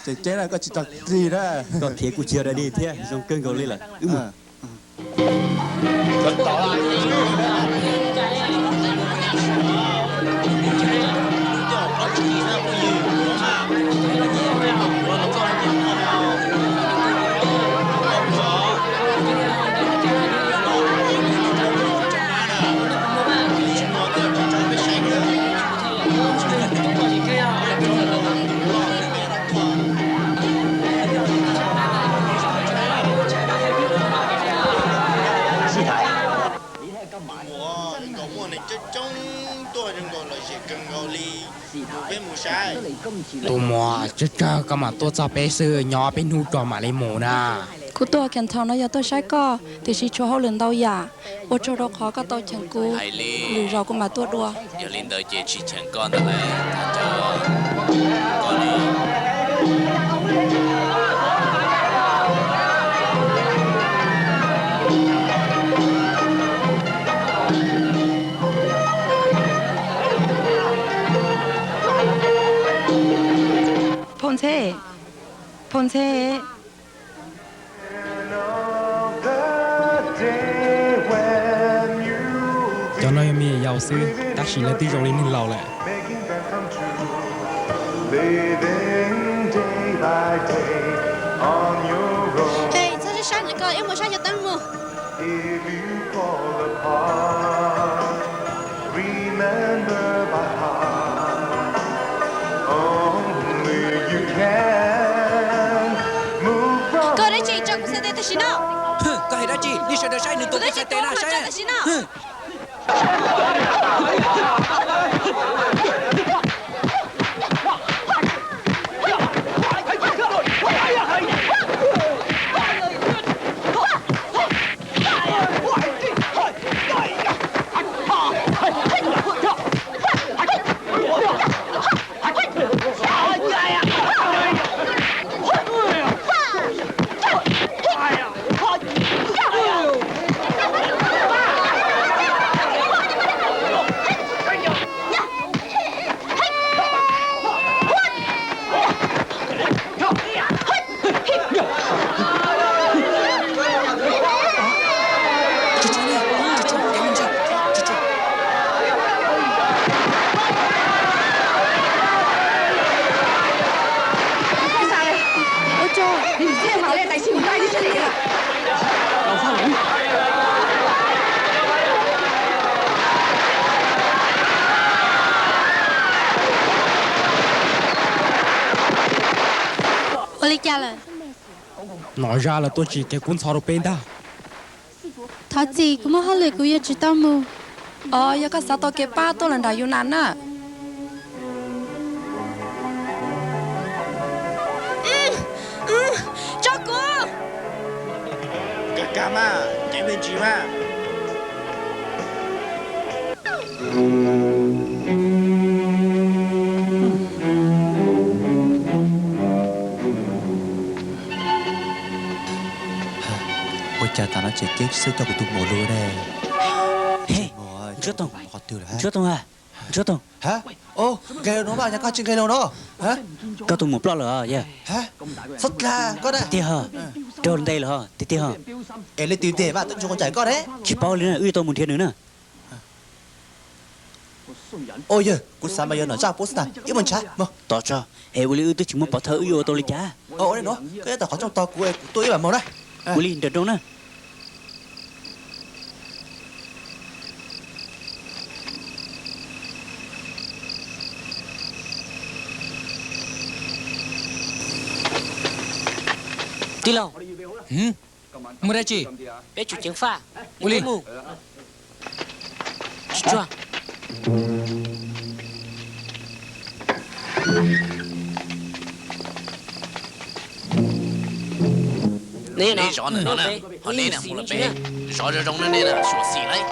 Tseem ceeb na, koj tsis tau tig na. Koj khiav kuj tsis yog dai di thiab, zoo kawg nkaus li lawm. Wb mus. Mus, nkaus muaj neeg coob coob tuaj zoo nkaus lom zem kawg nkaus li. Mus peb mus saib. Tus muam, tsawg tsawg koj mam tuaj txog peb xwb, nyob peb hnub tso mam li mus na. Kuv tuaj Canton no yog tuaj saib koj, tiam sis tshuav hauj lwm ntau yam. Ua tsaug rau qhov koj tau cheem kuv, lwm zaus kuv mam tuaj dua. Yog li ntawd ces tsis cheem koj ntawd lawm, thov caw koj li. Phau Ntxhe, Phau Ntxhe. Cov no yog me nyuam yaus xwb, tab sis lawv twb zoo li neeg laus lawm. Txhob sib sab ntawd ko, wb mus saib cov teeb mus. Koj dab tsi tso kuv txhais tes tam sim no? Koj hais dab tsi? Nej sawv daws saib nws tua kuv txhais tes na, saib tam sim no. Ua li cas lawm? Nom zaj lawv tuaj tsim kev kub ntxhov rau peb ntag. Thov txim, kuv muaj hauj lwm kuv yuav tsis tau mus. Os, yog koj xav tau kev pab tuaj los nram Yus Nas na. Tso kuv! Kag kag mas, ceev me ntsis mas. Ua cas tam no tseem ceeb tsis txawj coj kuv tus muam lug ne? Ntsuab Toog, Ntsuab Toog, Ntsuab Toog. Koj tus muam ploj lawm os. Txhob dag koj na. Tiag, raug ntes lawm os, tiag tiag os. Es leej twg ntes mas twb tsis ua cas koj ne. Tsis paub li na, wb yuav tau mus nrhiav nws na. Ua yawg, kuv xav mas yog nom zaj pub xwb ntag, wb mus ntshav mog. Tos tso, es ua li wb twb tsis muaj pov thawj wb yuav ua tau li cas? Ua li no, koj nyob tom qhov rooj tos kuv es kuv tuaj ib mam mus na. Ua li nram nroog na. Tij laug, mus dab tsi? Peb tsum ceev faj. Ua li. Neb zov ntawm no na, ho neb na mus lawm pem. Zov zoo zoo na, neb na xyuam xim lauj.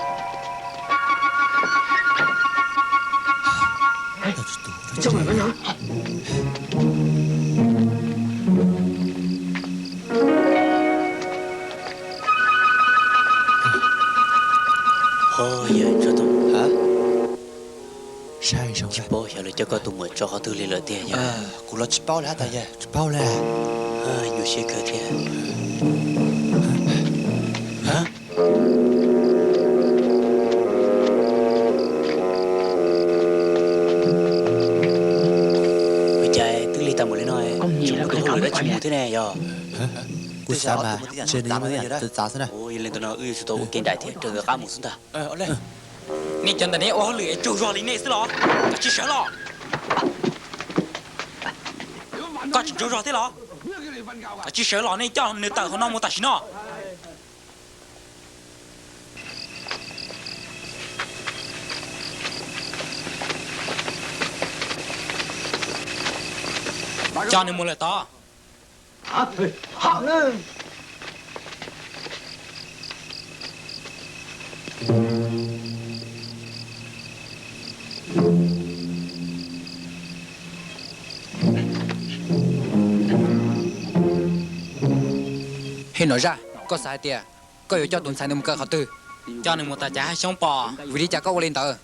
Ho yawg Ntsuab Toog, tsis paub xyov lawv coj koj tus muam tso qhov twg li lawm tiag yawg. Kuv los tsis paub li, tsis paub li. Nyuaj siab kawg thiab. Ua cas twb lig tas mus li no, tseem muaj tus hauj lwm dab tsi mus thiab ne yog? Kuv xav mas ntshe nws muaj ib yam txawv txav xwb na. Yog li ntawd no wb yuav tsum tau ua ke nraim thiab raws nkawd qab mus xwb ntag. Nej cov ntawm nej ua hauj lwm es tsaug zog li nej xwb los? Koj tsis sawv los? Koj tsis tsaug zog thiab los? Koj tsis sawv los, nej coj nws tawm hauv no mus tam sim no. Coj nws mus lawm tod. Hej Nom Zaj, koj xav hais tias koj yuav coj tus ntxhais ntawd mus kaw qhov twg? Coj nws mus tom cav haj xyoob pom. Vim li cas koj ua li ntawd?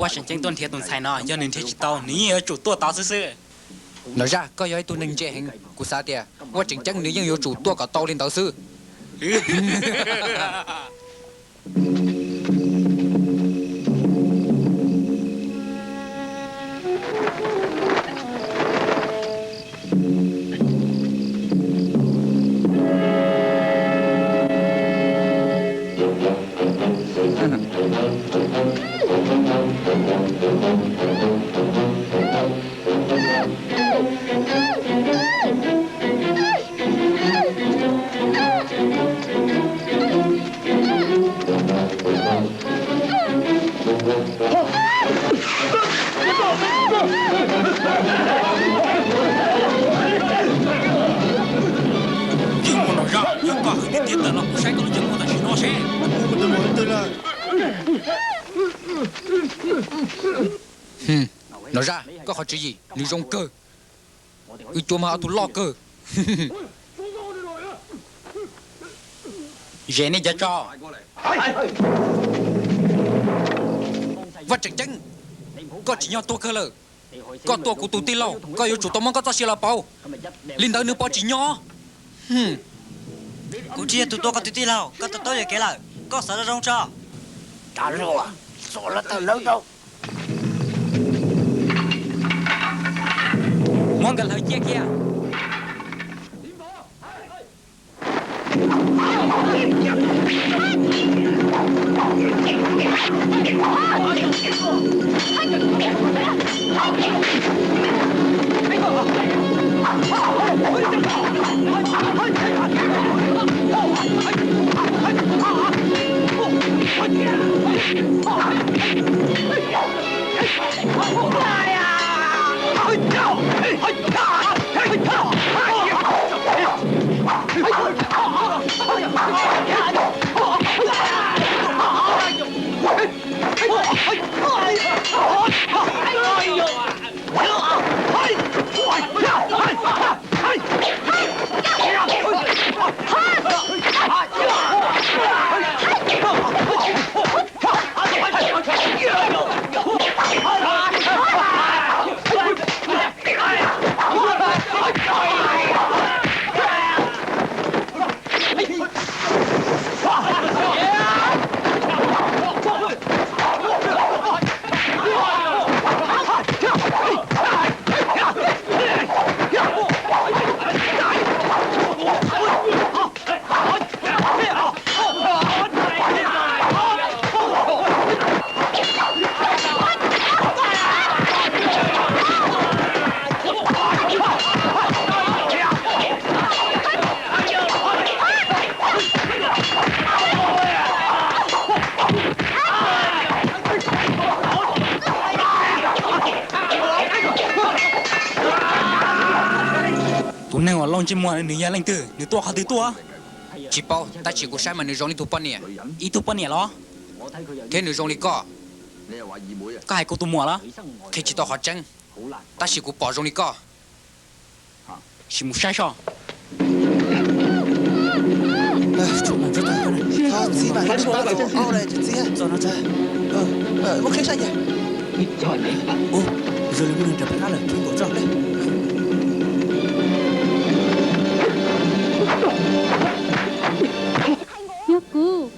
Vaj tseem ceeb tuaj nrhiav tus ntxhais no, yog nws nrhiav tsis tau, nws yeej yuav tsum tuaj tod xwb xwb. Nom Zaj, koj yog ib tug neeg ntse heev, kuv xav tias vaj tseem ceeb nws yeej yuav tsum tuaj kom tau li ntawd xwb. Ntsej muag Nom Zaj, yog koj hwm tiag tiag tawm los kuv saib koj lub ntsej muag tam sim no seb. Nom Zaj, koj qhov tswv yim nws zoo kawg. Wb cuab mas ob tug loj kawg. Zem nej cov tso. Vaj tseem ceeb, koj tsim nyog tuag kawg lawm. Koj tua kuv tus tij laug, koj yuav tsum tau muab koj txoj sia los pauv. Li ntawd nws pom tsim nyog. Kuv tsis yog tus tua koj tus tij laug, koj to taub yuam kev lawm, koj xav zoo zoo tso. Txo lawv tawm lawv rau. Muab nkawd hlawv cia kiag. Tus neeg uas loj ntsej muag nws yog leej twg? Nws tuaj qhov twg tuaj? Tsis paub, tab sis kuv saib mas nws zoo li tus poj niam. Ib tug poj niam los? Thiab nws zoo li koj. Koj hais kuv tus muam los? Qhia tsis tau qhov tseeb, tab sis kuv pom zoo li koj. Sim mus saib soj. Zoo li muaj neeg raws peb qab lawm, tso nkaum tso. Yog kuv.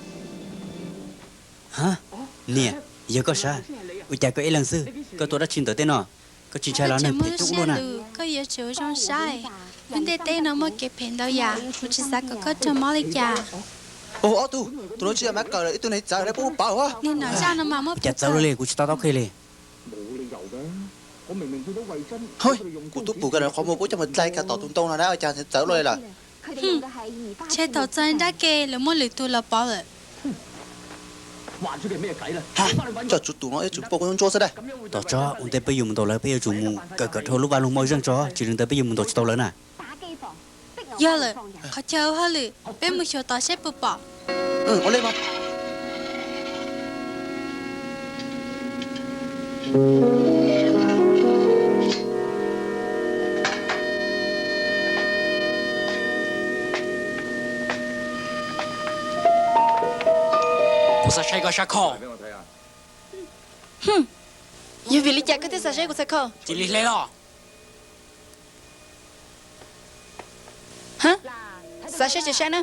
Niam, yog koj sav? Ua cas koj ib leeg xwb, koj tua dab tsi ntawm tej no? Koj tsis ntshai los neeg phem coob ua luaj na? Koj yuav tsum zoo saib, lub ntiaj teb no muaj kev phem ntau yam, kuv tsis xav kom koj raug mob li cas. Ob tug, tus no tsis yog Maiv Kawm, ib tug neeg txawv, pub pauv. Ua cas txawv luaj li, kuv tsis to taub qhia li. Kuv twb pum kiag qhov muag puab coj mus dai kiag tom tus ntoo no na, ua cas txawv luaj li lawm? Ntshe thaum txog nrab ke lawv muab lwm tus los pauv lawm. Coj tsuv tus no ib txwm poj kuv ntsuab xwb da. Tom tso, ua ntej peb yuav mus ntaus lawv peb yuav tsum mus kawm kawm dhau lub vaj loog moj zeej tso, tsis li ntawd peb yuav mus ntaus tsis tau lawv na. Yog lawm, qhov chaw hauj lwm, peb mus xyuas tod seb puas pom. Ua li mas. Kuv xav saib koj sab khau. Yog vim li cas koj thiaj xav saib kuv sab khau? Cia li hle los. Xav saib ces saib na.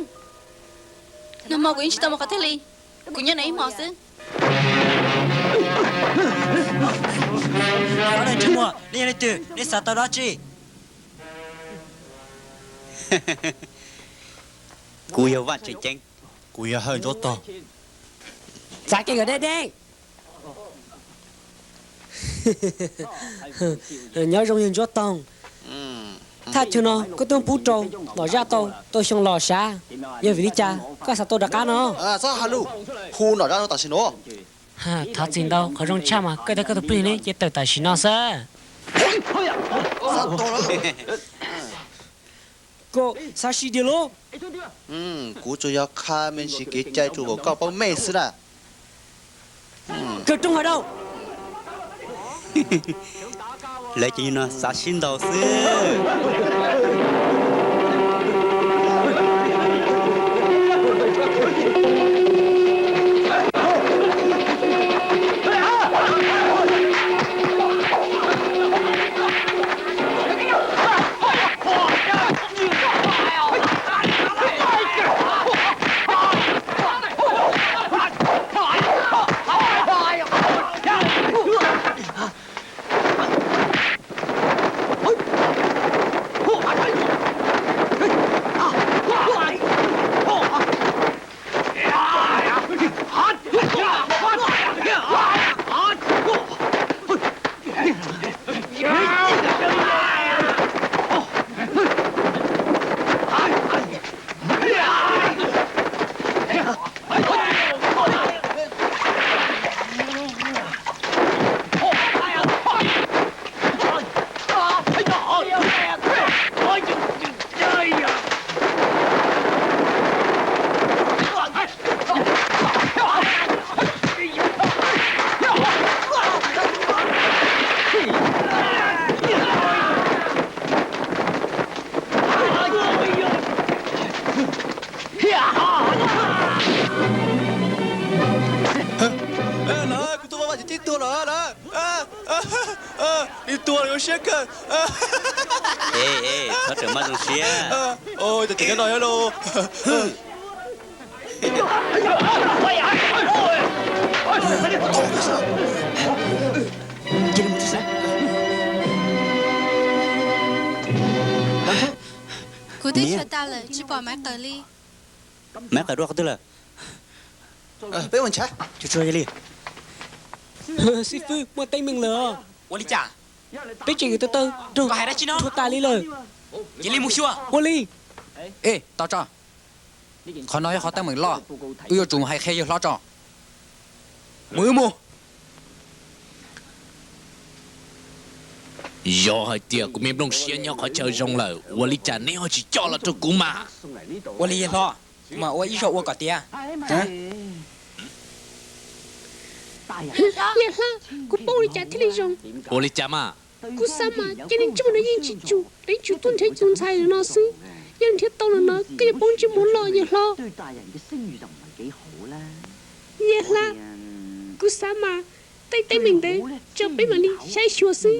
Nag hmo kuv yeej tsis tau mus qhov twg li, kuv nyob no ib hmos xwb. Nej yog leej twg? Nej xav tau dab tsi? Kuv yog Vaj Tseem Ceeb. Kuv yog Hawj Ntsuab Tog. Txav kev kom deb deb. Nyob zoo yawg Ntsuab Toog. Thaj chaw no koj twb pub rau nom zaj tau tau xyoo los sav, yog vim li cas koj xav tau rov qab no? Txhob hais lus, hu nom zaj rau tam sim no. Thov txim ntau, qhov zoo tshaj mas koj thiab koj tus plig ne ces tawm tam sim no xwb. Koj xav sim diam lauj? Kuv tsuas yog qha me ntsis kev cai rau kom koj paub meej xwb na. Kawg rooj hais rau. Lawv cov yawg no xav sib ntaus xwb. Kuv tus vaj vaj tseem ceeb tuag lawm na. Nws tuag lawm, zoo siab kawg. Thov tseem maj zoo siab. Cov tim no yog los. Kuv twb tshuav tas lawm, tsis pom Maiv Qawm li. Maiv Qawm dua qhov twg lawm? Peb mus ntshav. Tsuag tsuag li. Xib fwb, muaj teeb meem lawm. Ua li cas? Peb tseem yuav tau taw rog, tshuav tas li lawm. Cia li mus xyuas. Ua li. Ej, tos tso. Qhov no yog qhov teeb meem loj, wb yuav tsum mus hais qhia yawg hlob tso. Mus wb mus. Yog hais tias kuv me nplooj siab nyob qhov chaw zoo lawm, ua li cas neb ho tsis coj los rau kuv mas? Ua li yawg hlob, kuv mam ua ib zaug ua kom tiav. Yawg hlob, kuv paub ua li cas thiaj li zoo. Ua li cas mas? Kuv xav mas cov neeg ntsej muag no yeej tsis tsum, lawv yeej tsuas tuaj nrhiav tus ntxhais no xwb. Yog nrhiav tau lawm no koj yuav poob ntsej muag loj yawg hlob. Yawg hlob, kuv xav mas tej teeb meem ntawd tso peb mam li saib xyuas xwb.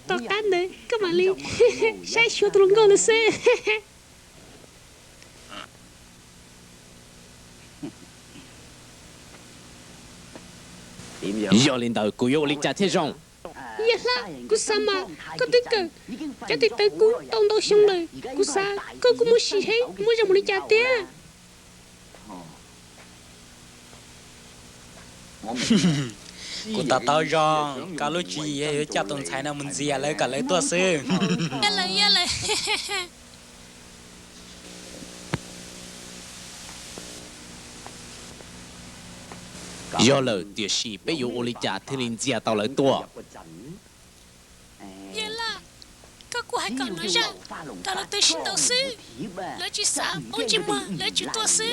Tom qab ntawd koj mam li saib xyuas tus hluas nkauj ntawd xwb. Yog li ntawd kuv yuav ua li cas thiaj zoo? Yawg hlob, kuv xav mas koj twb kawm cov tes taw kub tau ntau xyoo lawm, kuv xav koj kuj muaj sim seb muaj zog mus li cas tiag. Kuv to taub zoo, koj lub tswv yim yog yuav coj tus ntxhais no mus ntxias lawv kom lawv tuaj xwb. Yog lawm, yog lawm. Yog lawm, tiam sis peb yuav ua li cas thiaj li ntxias tau lawv tuaj? Yawg Laj, koj kuj hais kom nov zaj, kom lawv twb sib ntaus xwb, lawv tsis xav paub ntsej muag lawv tsis tuaj xwb.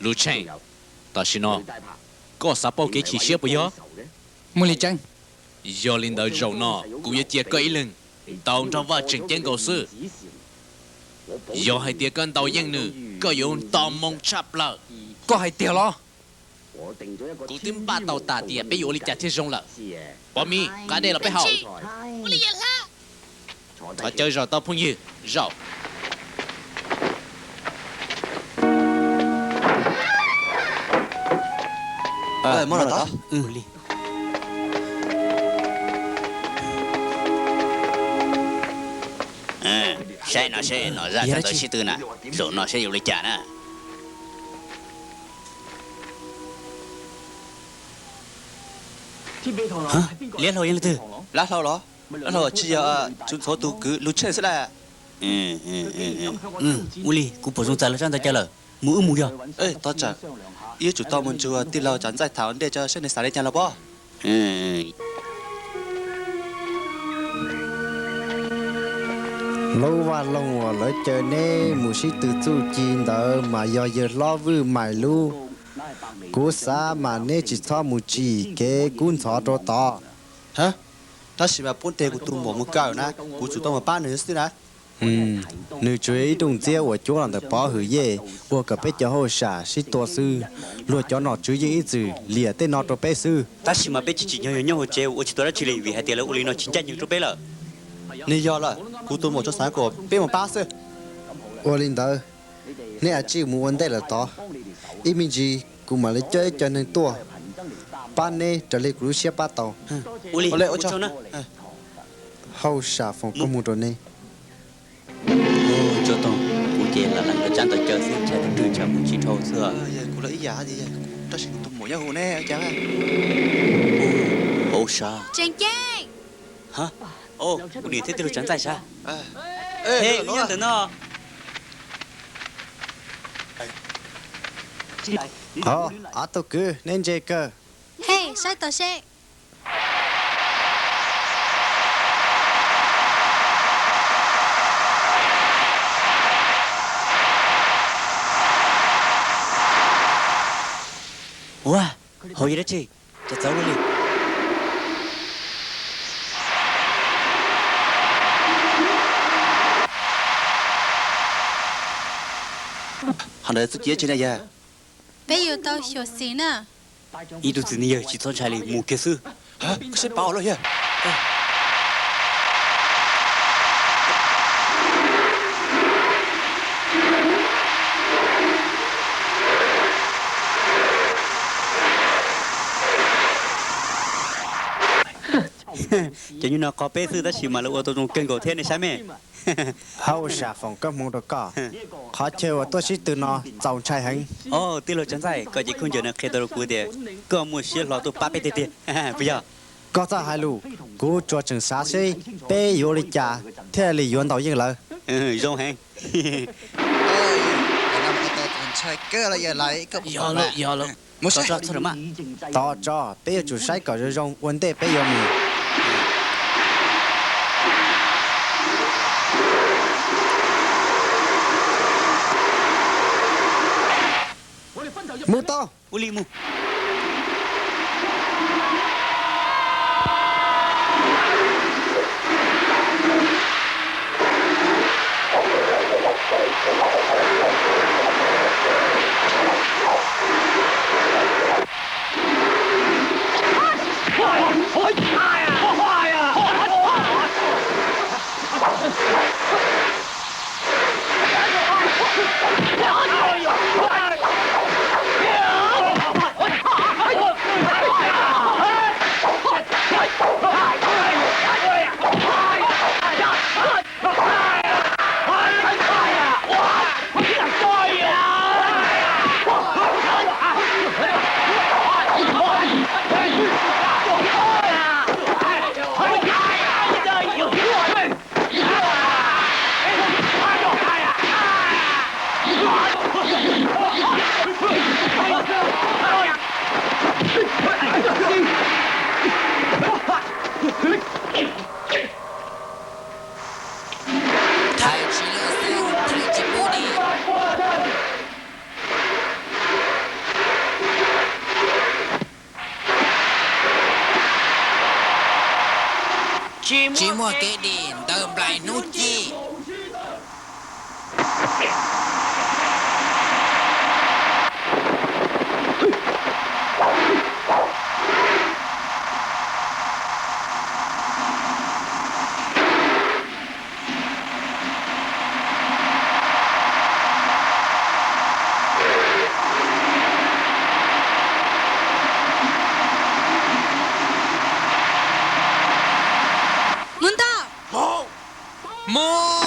Lub Tsheej, tam sim no koj xav pauj kev chim siab puas yog? Muaj li Tseeb. Yog li ntawd zaum no kuv yuav cia koj ib leeg tau nrog Vaj Tseem Ceeb nkaus xwb. Yog hais tias koj ntaus yeej nws, koj yuav nto moo tshaj plaws. Koj hais tiag los? Kuv twb npaj tau tas tias peb yuav ua li cas thiaj zoo lawm. Pov Mis, nqa dej los peb haus. Thov caw zog tau phooj ywg, zaum. Saib no seb, nom zaj txog ntawd sib tw na, zaum no seb yuav li cas na. Liab hlau yog leej twg? Lab hlau los? Lab hlau tsis yog tus ntxhov tus kwv Lus Tsheej xwb las? Ua li, kuv pom zoo txais lawv sab ntawd cai lawm, mus wb mus yog. Tos tsam, wb yuav tsum tau mus nrug tij laug Tsav Ntxaij tham ua ntej tso seb nws xav li cas los pob. Lub vaj loog uas lawv caw neb mus sib tw txuj ci ntawd mas yog yawg hlob Vwj Maiv lub. Kuv xav mas neb tsis txhob mus tsim kev kub ntxhov rau tod. Tab sis mas pub tes kuv tus muam mus kaw na, kuv tsum tau mus pab nws xwb na. Nws tsuas yog ib rooj ntxiab uas cuab los ntawm pov hwm yej, ua kom peb cov hauj sam sib tua xwb. Luag cov nom tswv yeej ib txwm liam tej no rau peb xwb. Tab sis mas peb tsis tsim nyog yog nyob hauv tsev ua tsis tau dab tsi li vim hais tias lawv ua li no tsis ncaj ncees rau peb lawm. Nws yog lawm, kuv tus muam tsuas xav kom peb mus pab xwb. Ua li ntawd, neb a tsij mus ua ntej lawm tod, ib me ntsis kuv mam li coj ib co neeg tuaj pab neb raws li kuv lub siab pab tau. Ua li, ua tsaug na. Hauj sam foom koob hmoov rau neb. Tsuag toog, kuv ces lam lees lawv tsab ntawv caw xwb, ntshai tus twg ntshav mus tsis dhau xwb. Kuv los ib yam, tab sis kuv tus muam nyob hauv ne, cas? Hauj sam. Tseem Ceeb. Kuv niam thiab tij laug Tsav Ntxaij sab. He, wb nyob ntawm no. Hov, ob tug kwv, neb ntse kawg. He, saib tod seb. Ua, hauv yog dab tsi? Cas txawv luaj li? Qhov ntawd txuj ci dab tsi na yawg? Peb yuav tau xyuam xim na. Ib tug txiv neej yawg tsis txhob ntshai li, mus kiag xwb. Koj sib pauv los yawg. Cov nyuj no qhov peb xwb tab sis mas lawv ua tau zoo kawg nkaus thiab nej saib me. Hauj sam foom koob hmoov rau koj. Qhov chaw uas tuaj sib tw no txaus ntshai heev. Tij laug Tsav Ntxaij, koj cev khaub ncaws no qhia tau rau kuv tias koj muaj siab hlo tuaj pab peb tiag tiag, puas yog? Koj txhob hais lus, kuv tsuas tseem xav seb peb yuav ua li cas thiaj li yuav ntaus yeej lawv. Zoo heev. Ntshai kawg los yog lawv. Tos tso, peb yuav tsum saib kom zoo zoo ua ntej peb yuav mus. Mus tau. Ua li mus. Thaiv tsis lawm xwb, thaiv tsis pub li. Tsis muaj kev dim ntawm nplaim hnub ci. Mus ntag. Mus.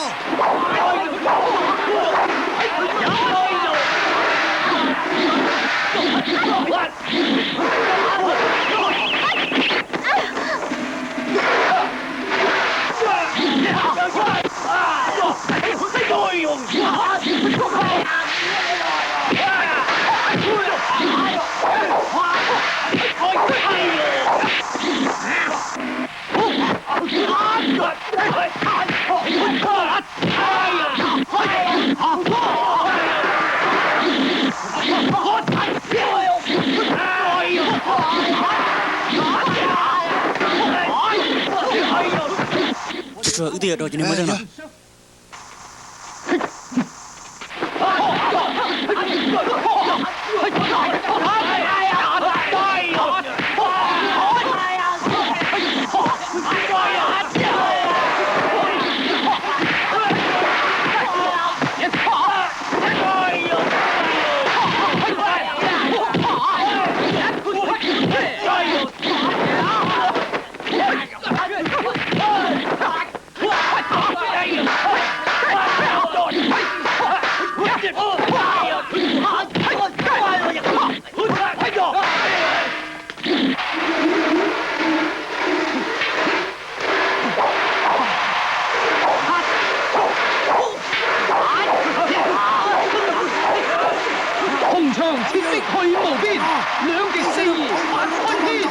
Wb twb yuav rau cov niag muaj zog no. Hùng Trường chiến binh Hội Mộ Vinh, lưỡng kịch sĩ Phan Tuấn Hiên.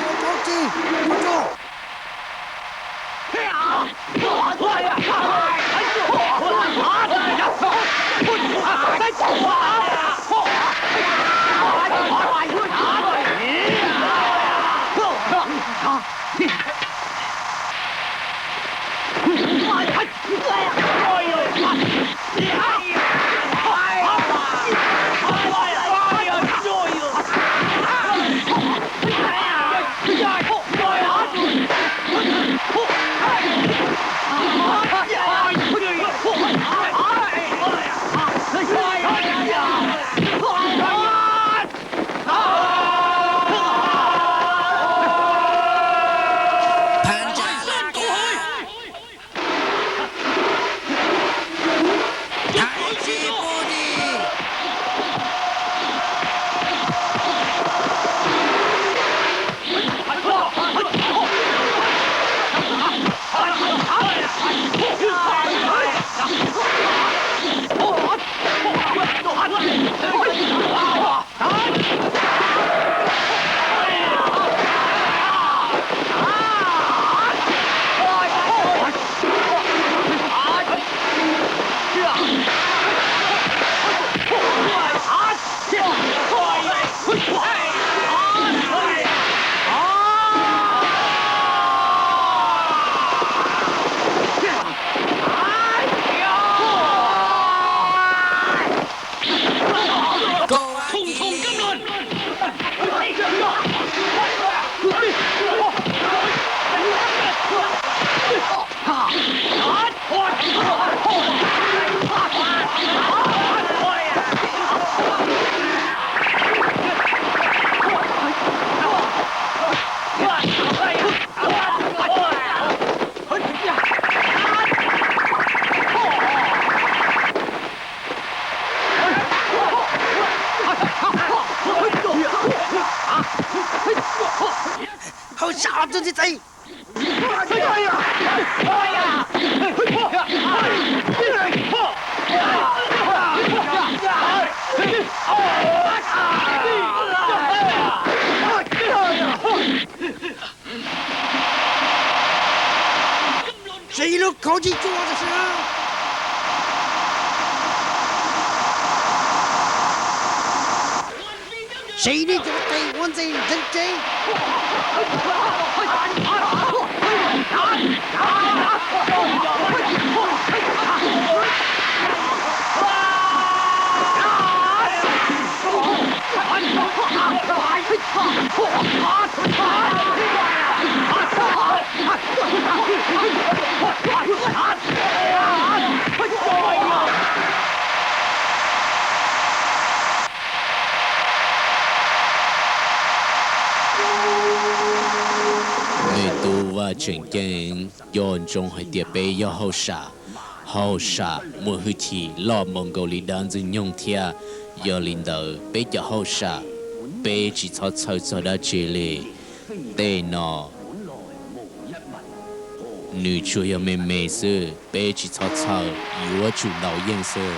Hauj sam, tub ntxhib txiv. Tsev ib lub kauv tsis cuag tab sis, tsev ib lub kauv qe ua ntxeev ntseev tsev. Nws tus vaj tseem ceeb, nco ntsoov hais tias peb yog hauj sam. Hauj sam muaj hwj chim loj mus nkaus li dab ntxwg nyoog thiab. Yog li ntawd peb cov hauj sam, peb tsis txhob txhawj txog dab tsi li. Tej no nws tsuas yog me me xwb, peb tsis txhob txhawj, yuav tsum ntaus yeej xwb.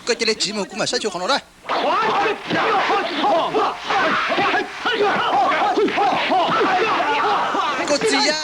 Koj cia li tsiv mus, kuv mam saib xyuas qhov no na. Koj txiv ya.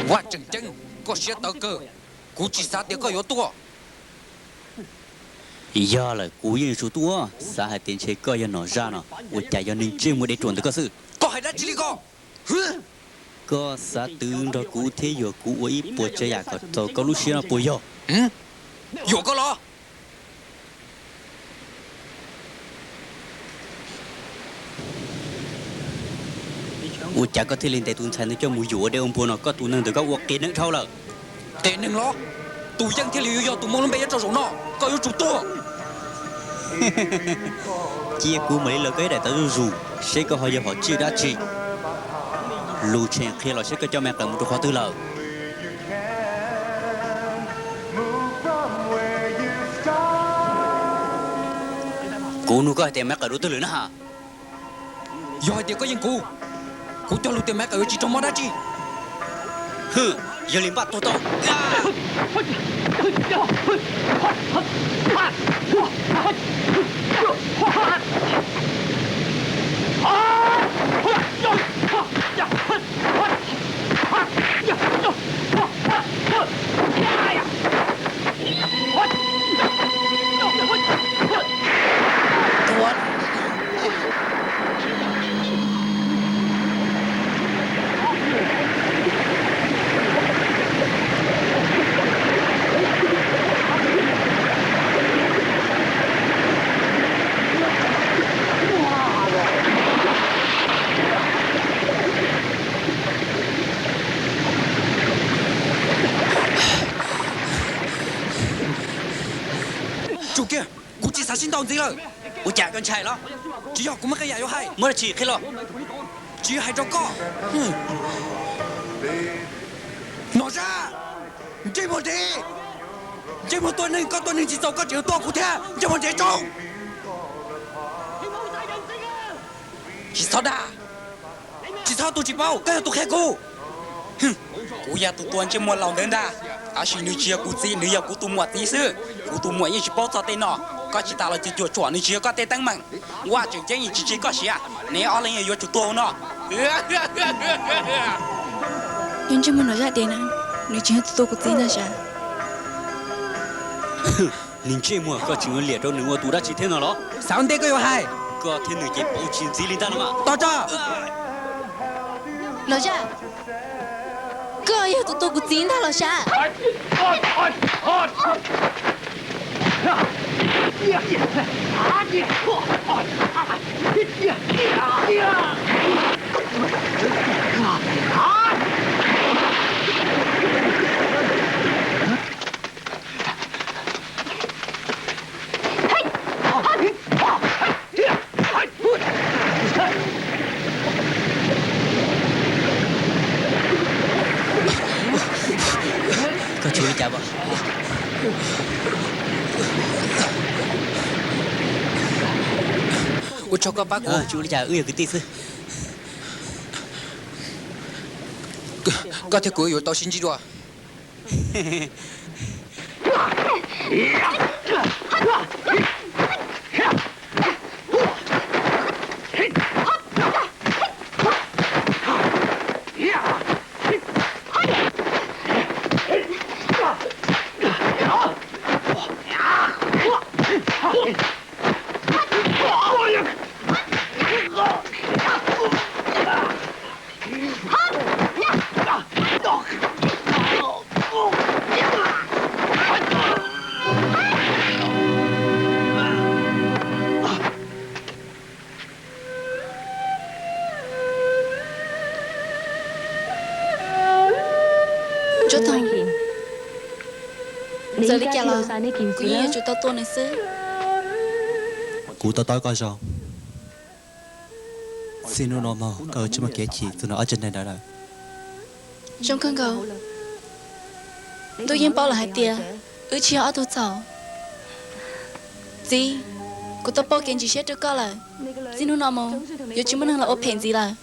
Vaj tseem ceeb, koj siab tawv kawg, kuv tsis xav tias koj yuav tuaj. Yog lawm kuv yeej yuav tsum tuaj, xav hais tias ntshe koj yog nom zaj no, ua cas yog neeg ntsej muag deb ruam ntawm koj xwb. Koj hais dab tsi li ko? Koj xav twv nrog kuv thiab yuam kuv ua ib puas tsav yam kom txaus koj lub siab no puas yog? Yuam koj los? Ua cas koj thiaj li ntes tus ntxhais ntawd coj mus yuam ua dej ua npua no? Koj tus neeg ntawd koj ua qias neeg dhau lawm. Qias neeg los? Tus yeej thiaj li yuav yog tus muaj lub npe nyob rau zaum no, koj yuav tsum tuag. Cia kuv mam li los koj ib daim tawv zuj zus, seb koj ho yog hom tswj dab tsi. Lus tshem qhia los seb koj coj me qaws mus rau qhov twg lawm. Kuv nug koj hais tias me qaws dua twg lawm na? Yog hais tias koj yeej kuv, kuv cog lus tias me qaws yuav tsis raug mob dab tsi. Hwm, yog li npaj tuag tau. Sib ntaus ntxiv lawm. Ua cas koj ntshai los? Tsis yog kuv muaj qee yam yuav hais. Muaj dab tsi qhia los? Tsis yog hais rau koj. Nom Zaj, ntsej muag ntev, ntsej muag tua neeg, koj tua neeg tsis txaus koj tseem yuav tua kuv thiab, ntsej muag ntev tso. Tsis txhob dag, tsis txhob tus tsis paub, koj yog tus qhia kuv. Kuv yog tus tua ntsej muag laus ntawd ntag, tab sis nws tsis yog kuv txiv, nws yog kuv tus muam txiv xwb. Kuv tus muam yeej tsis paub txog tej no, koj tsis tas los cuam tshuam, nws tsis yog koj tej teeb meem. Vaj tseem ceeb yeej tsis tseg koj siav, neb ob leeg yuav tsum tuag hauv no. Yog ntsej muag Nom Zaj dev na, nws tsis yog tus tua kuv txiv ntag sav. Nws ntsej muag koj tseem yuav liam rau nws ua tus dab tsi thiab no los? Xav ua ntej koj yuav hais. Koj thiab nws ces pauv tsis ntxiv li ntag no mas. Tos tso. Nom Zaj, koj yog tus tua kuv txiv ntag los sav. Koj tsis ua li cas? Ua tsaug koj pab kuv. Tsis ua li cas, wb yog kwv tij xwb. Koj thiab kuv yuav tau sib ntsib dua. Ntsuab Toog, txawm li cas los kuv yeej yuav tsum tau tua nws xwb. Kuv to taub koj zoo. Txij hnub no mus koj tsis muaj kev chim txog nws ob tsev neeg ntawd lawm. Zoo kawg nkaus. Ntuj yeej paub lawm hais tias wb tsis yog ob tug txhaum. Txiv, kuv tau pauj kev ntsis siab rau koj lawm. Txij hnub no mus yuav tsis muaj neeg los ua phem ntxiv lawm.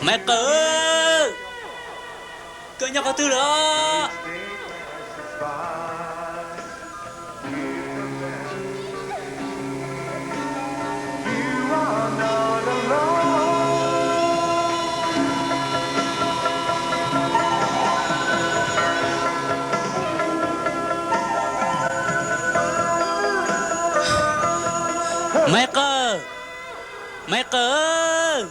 Maiv Qawg, koj nyob qhov twg lawm? Maiv Qawg, Maiv Qawg.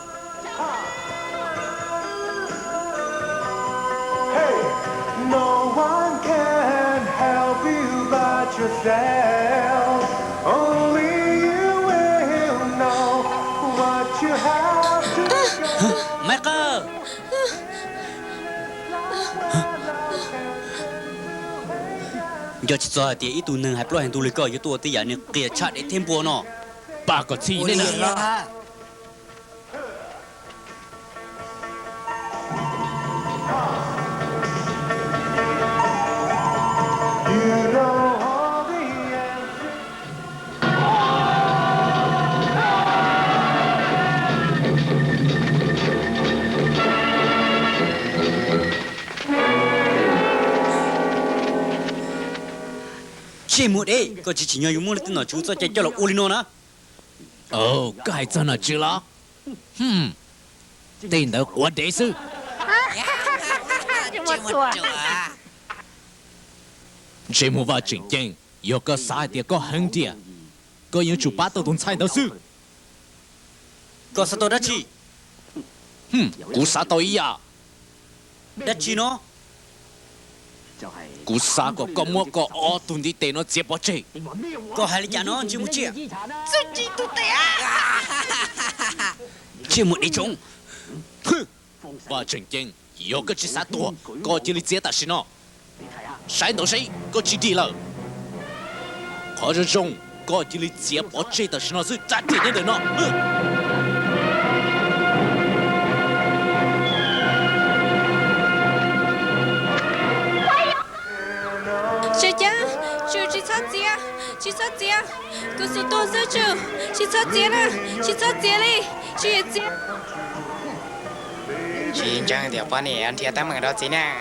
Maiv Qawg. Nco tsis txog hais tias ib tug neeg hais plaub hais ntug li koj yuav tuaj ua tej yam nws qias tshaj dev thiab npua no. Pab kom txhij nej na. Ntsej muag dev, koj tsis tsim nyog yuav muab leej twg nom tswv txoj cai coj los ua li no na. Koj hais txog nom tswv los? Tej ntawd quav dev xwb. Ntsej muag Vaj Tseem Ceeb, yog koj xav hais tias koj heev tiag, koj yeej tsum pab tau tus ntxhais ntawd xwb. Koj xav tau dab tsi? Kuv xav tau ib yam. Dab tsi no? Kuv xav kom koj muab koj ob tug ntiv tes no txiav pov tseg. Koj hais li cas no ntsej muag tsiaj? Txuj ci tus tes. Ntsej muag dev tsoom. Vaj Tseem Ceeb, yog koj tsis xav tuag, koj cia li txiav tam sim no. Saib ntawd seb koj tsis dim lawm. Qhov zoo zoo, koj cia li txiav pov tseg tam sim no xwb, rab riam nyob ntawm no. Tsis, tsis txhob txiav, tsis txhob txiav, kuv xav tuag xwb, tsis txhob txiav na, tsis txhob txiav li, tsis txiav. Tsis ntseeg tias poj niam nrhiav teeb meem rau txiv neej.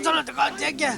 Txhob los rau koj thiab kiag.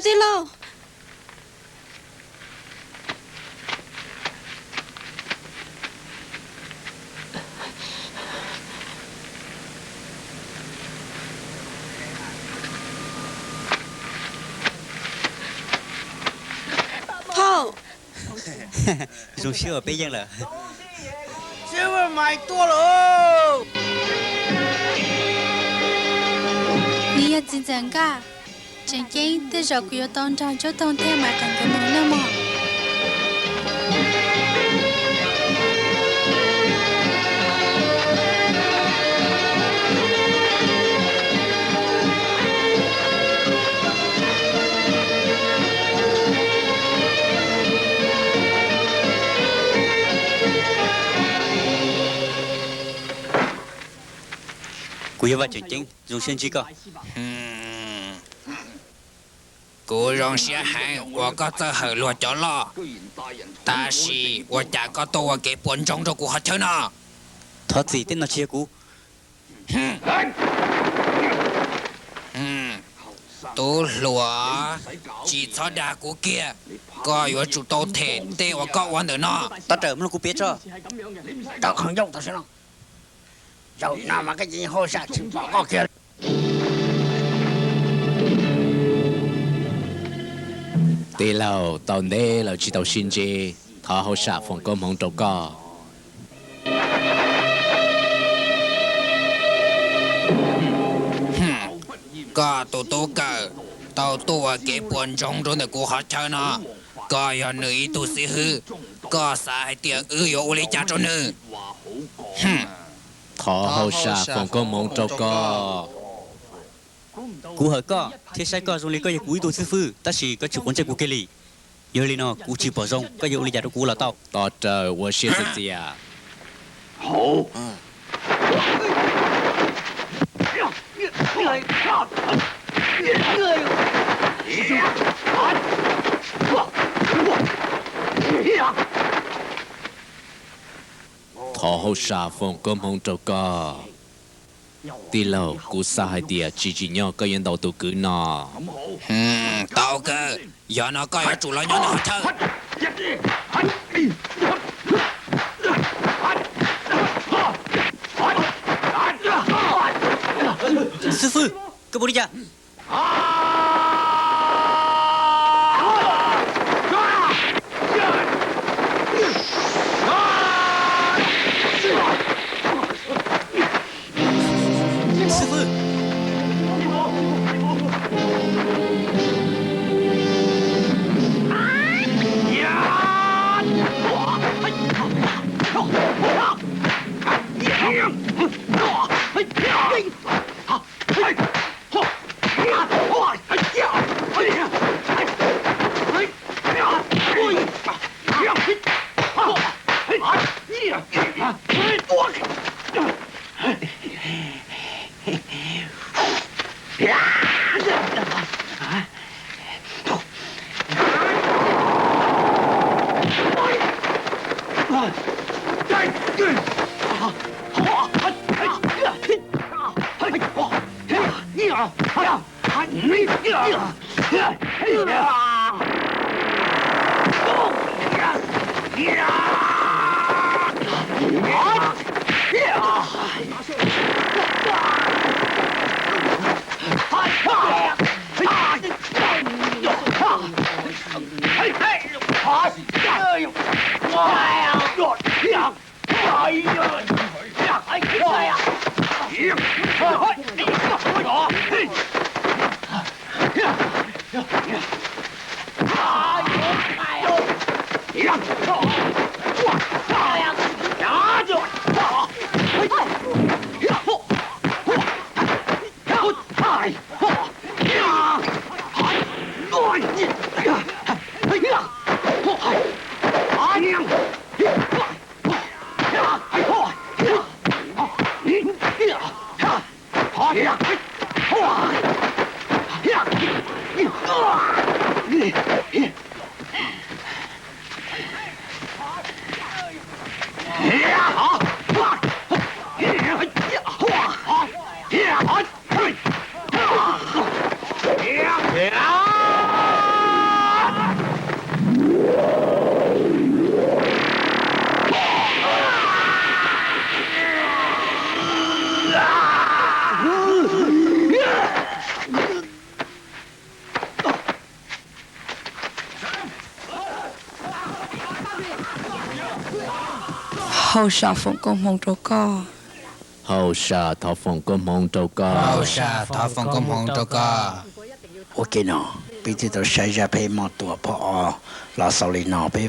Tij laug. Phauj, zoo siab uas peb yeej lawm. Silver Mike tuaj lawm. Nws yog txiv ntxawm Nkaj. Tseem ceeb tej zaum kuv yuav tau nrog Ntsuab Toog thiab Maiv Qees nkawd mus nawb mog. Kuv yog vaj tseem ceeb, zoo siab ntsib koj. Kuv zoo siab heev uas koj txawj hawm luag cov loj, tab sis ua cas koj tuaj ua kev puas ntsoog rau kuv qhov chaw no? Thov txim, tej no tsis yog kuv. Tub hluas, tsis txhob dag kuv kiag, koj yuav tsum tau them tej uas koj ua ntawm no. Tab rawm mloog kuv piav tso. Tau qhov ncauj tam sim no, zaum no mas koj cia li hauj sam tsis pom koj kiag. Tij laug, tau ntev lawm tsis tau sib ntsib, thov hauj sam foom koob hmoov rau koj. Koj tus tub kawm tau tuaj ua kev puas ntsoog rau ntawm kuv qhov chaw no, koj yog nws ib tug xib hwb, koj xav hais tias wb yuav ua li cas rau nws? Thov hauj sam foom koob hmoov rau koj. Kuv hawm koj thiab saib koj zoo li koj yog kuv ib tug xib fwb, tab sis koj tsis quav ntsej kuv kiag li. Yog li no kuv tsis pom zoo koj yuav ua li cas rau kuv los tau. Tos rawm, ua siab txias txias. Thov hauj sam foom koob hmoov rau koj. Tij laug, kuv xav hais tias tsis tsim nyog koj yuav ntaus tus kwv no. Tau kawg, yog no koj yuav tsum los nyob ntawm qhov chaw. Xib fwb, koj puas li cas? Xib fwb. Hauj sam foom koob hmoov rau koj. Hauj sam thov foom koob hmoov rau koj. Hauj sam thov foom koob hmoov rau koj. Ua ke no, peb twb tau saib zaj pheb moj tuam phoj ob los xaus li no, peb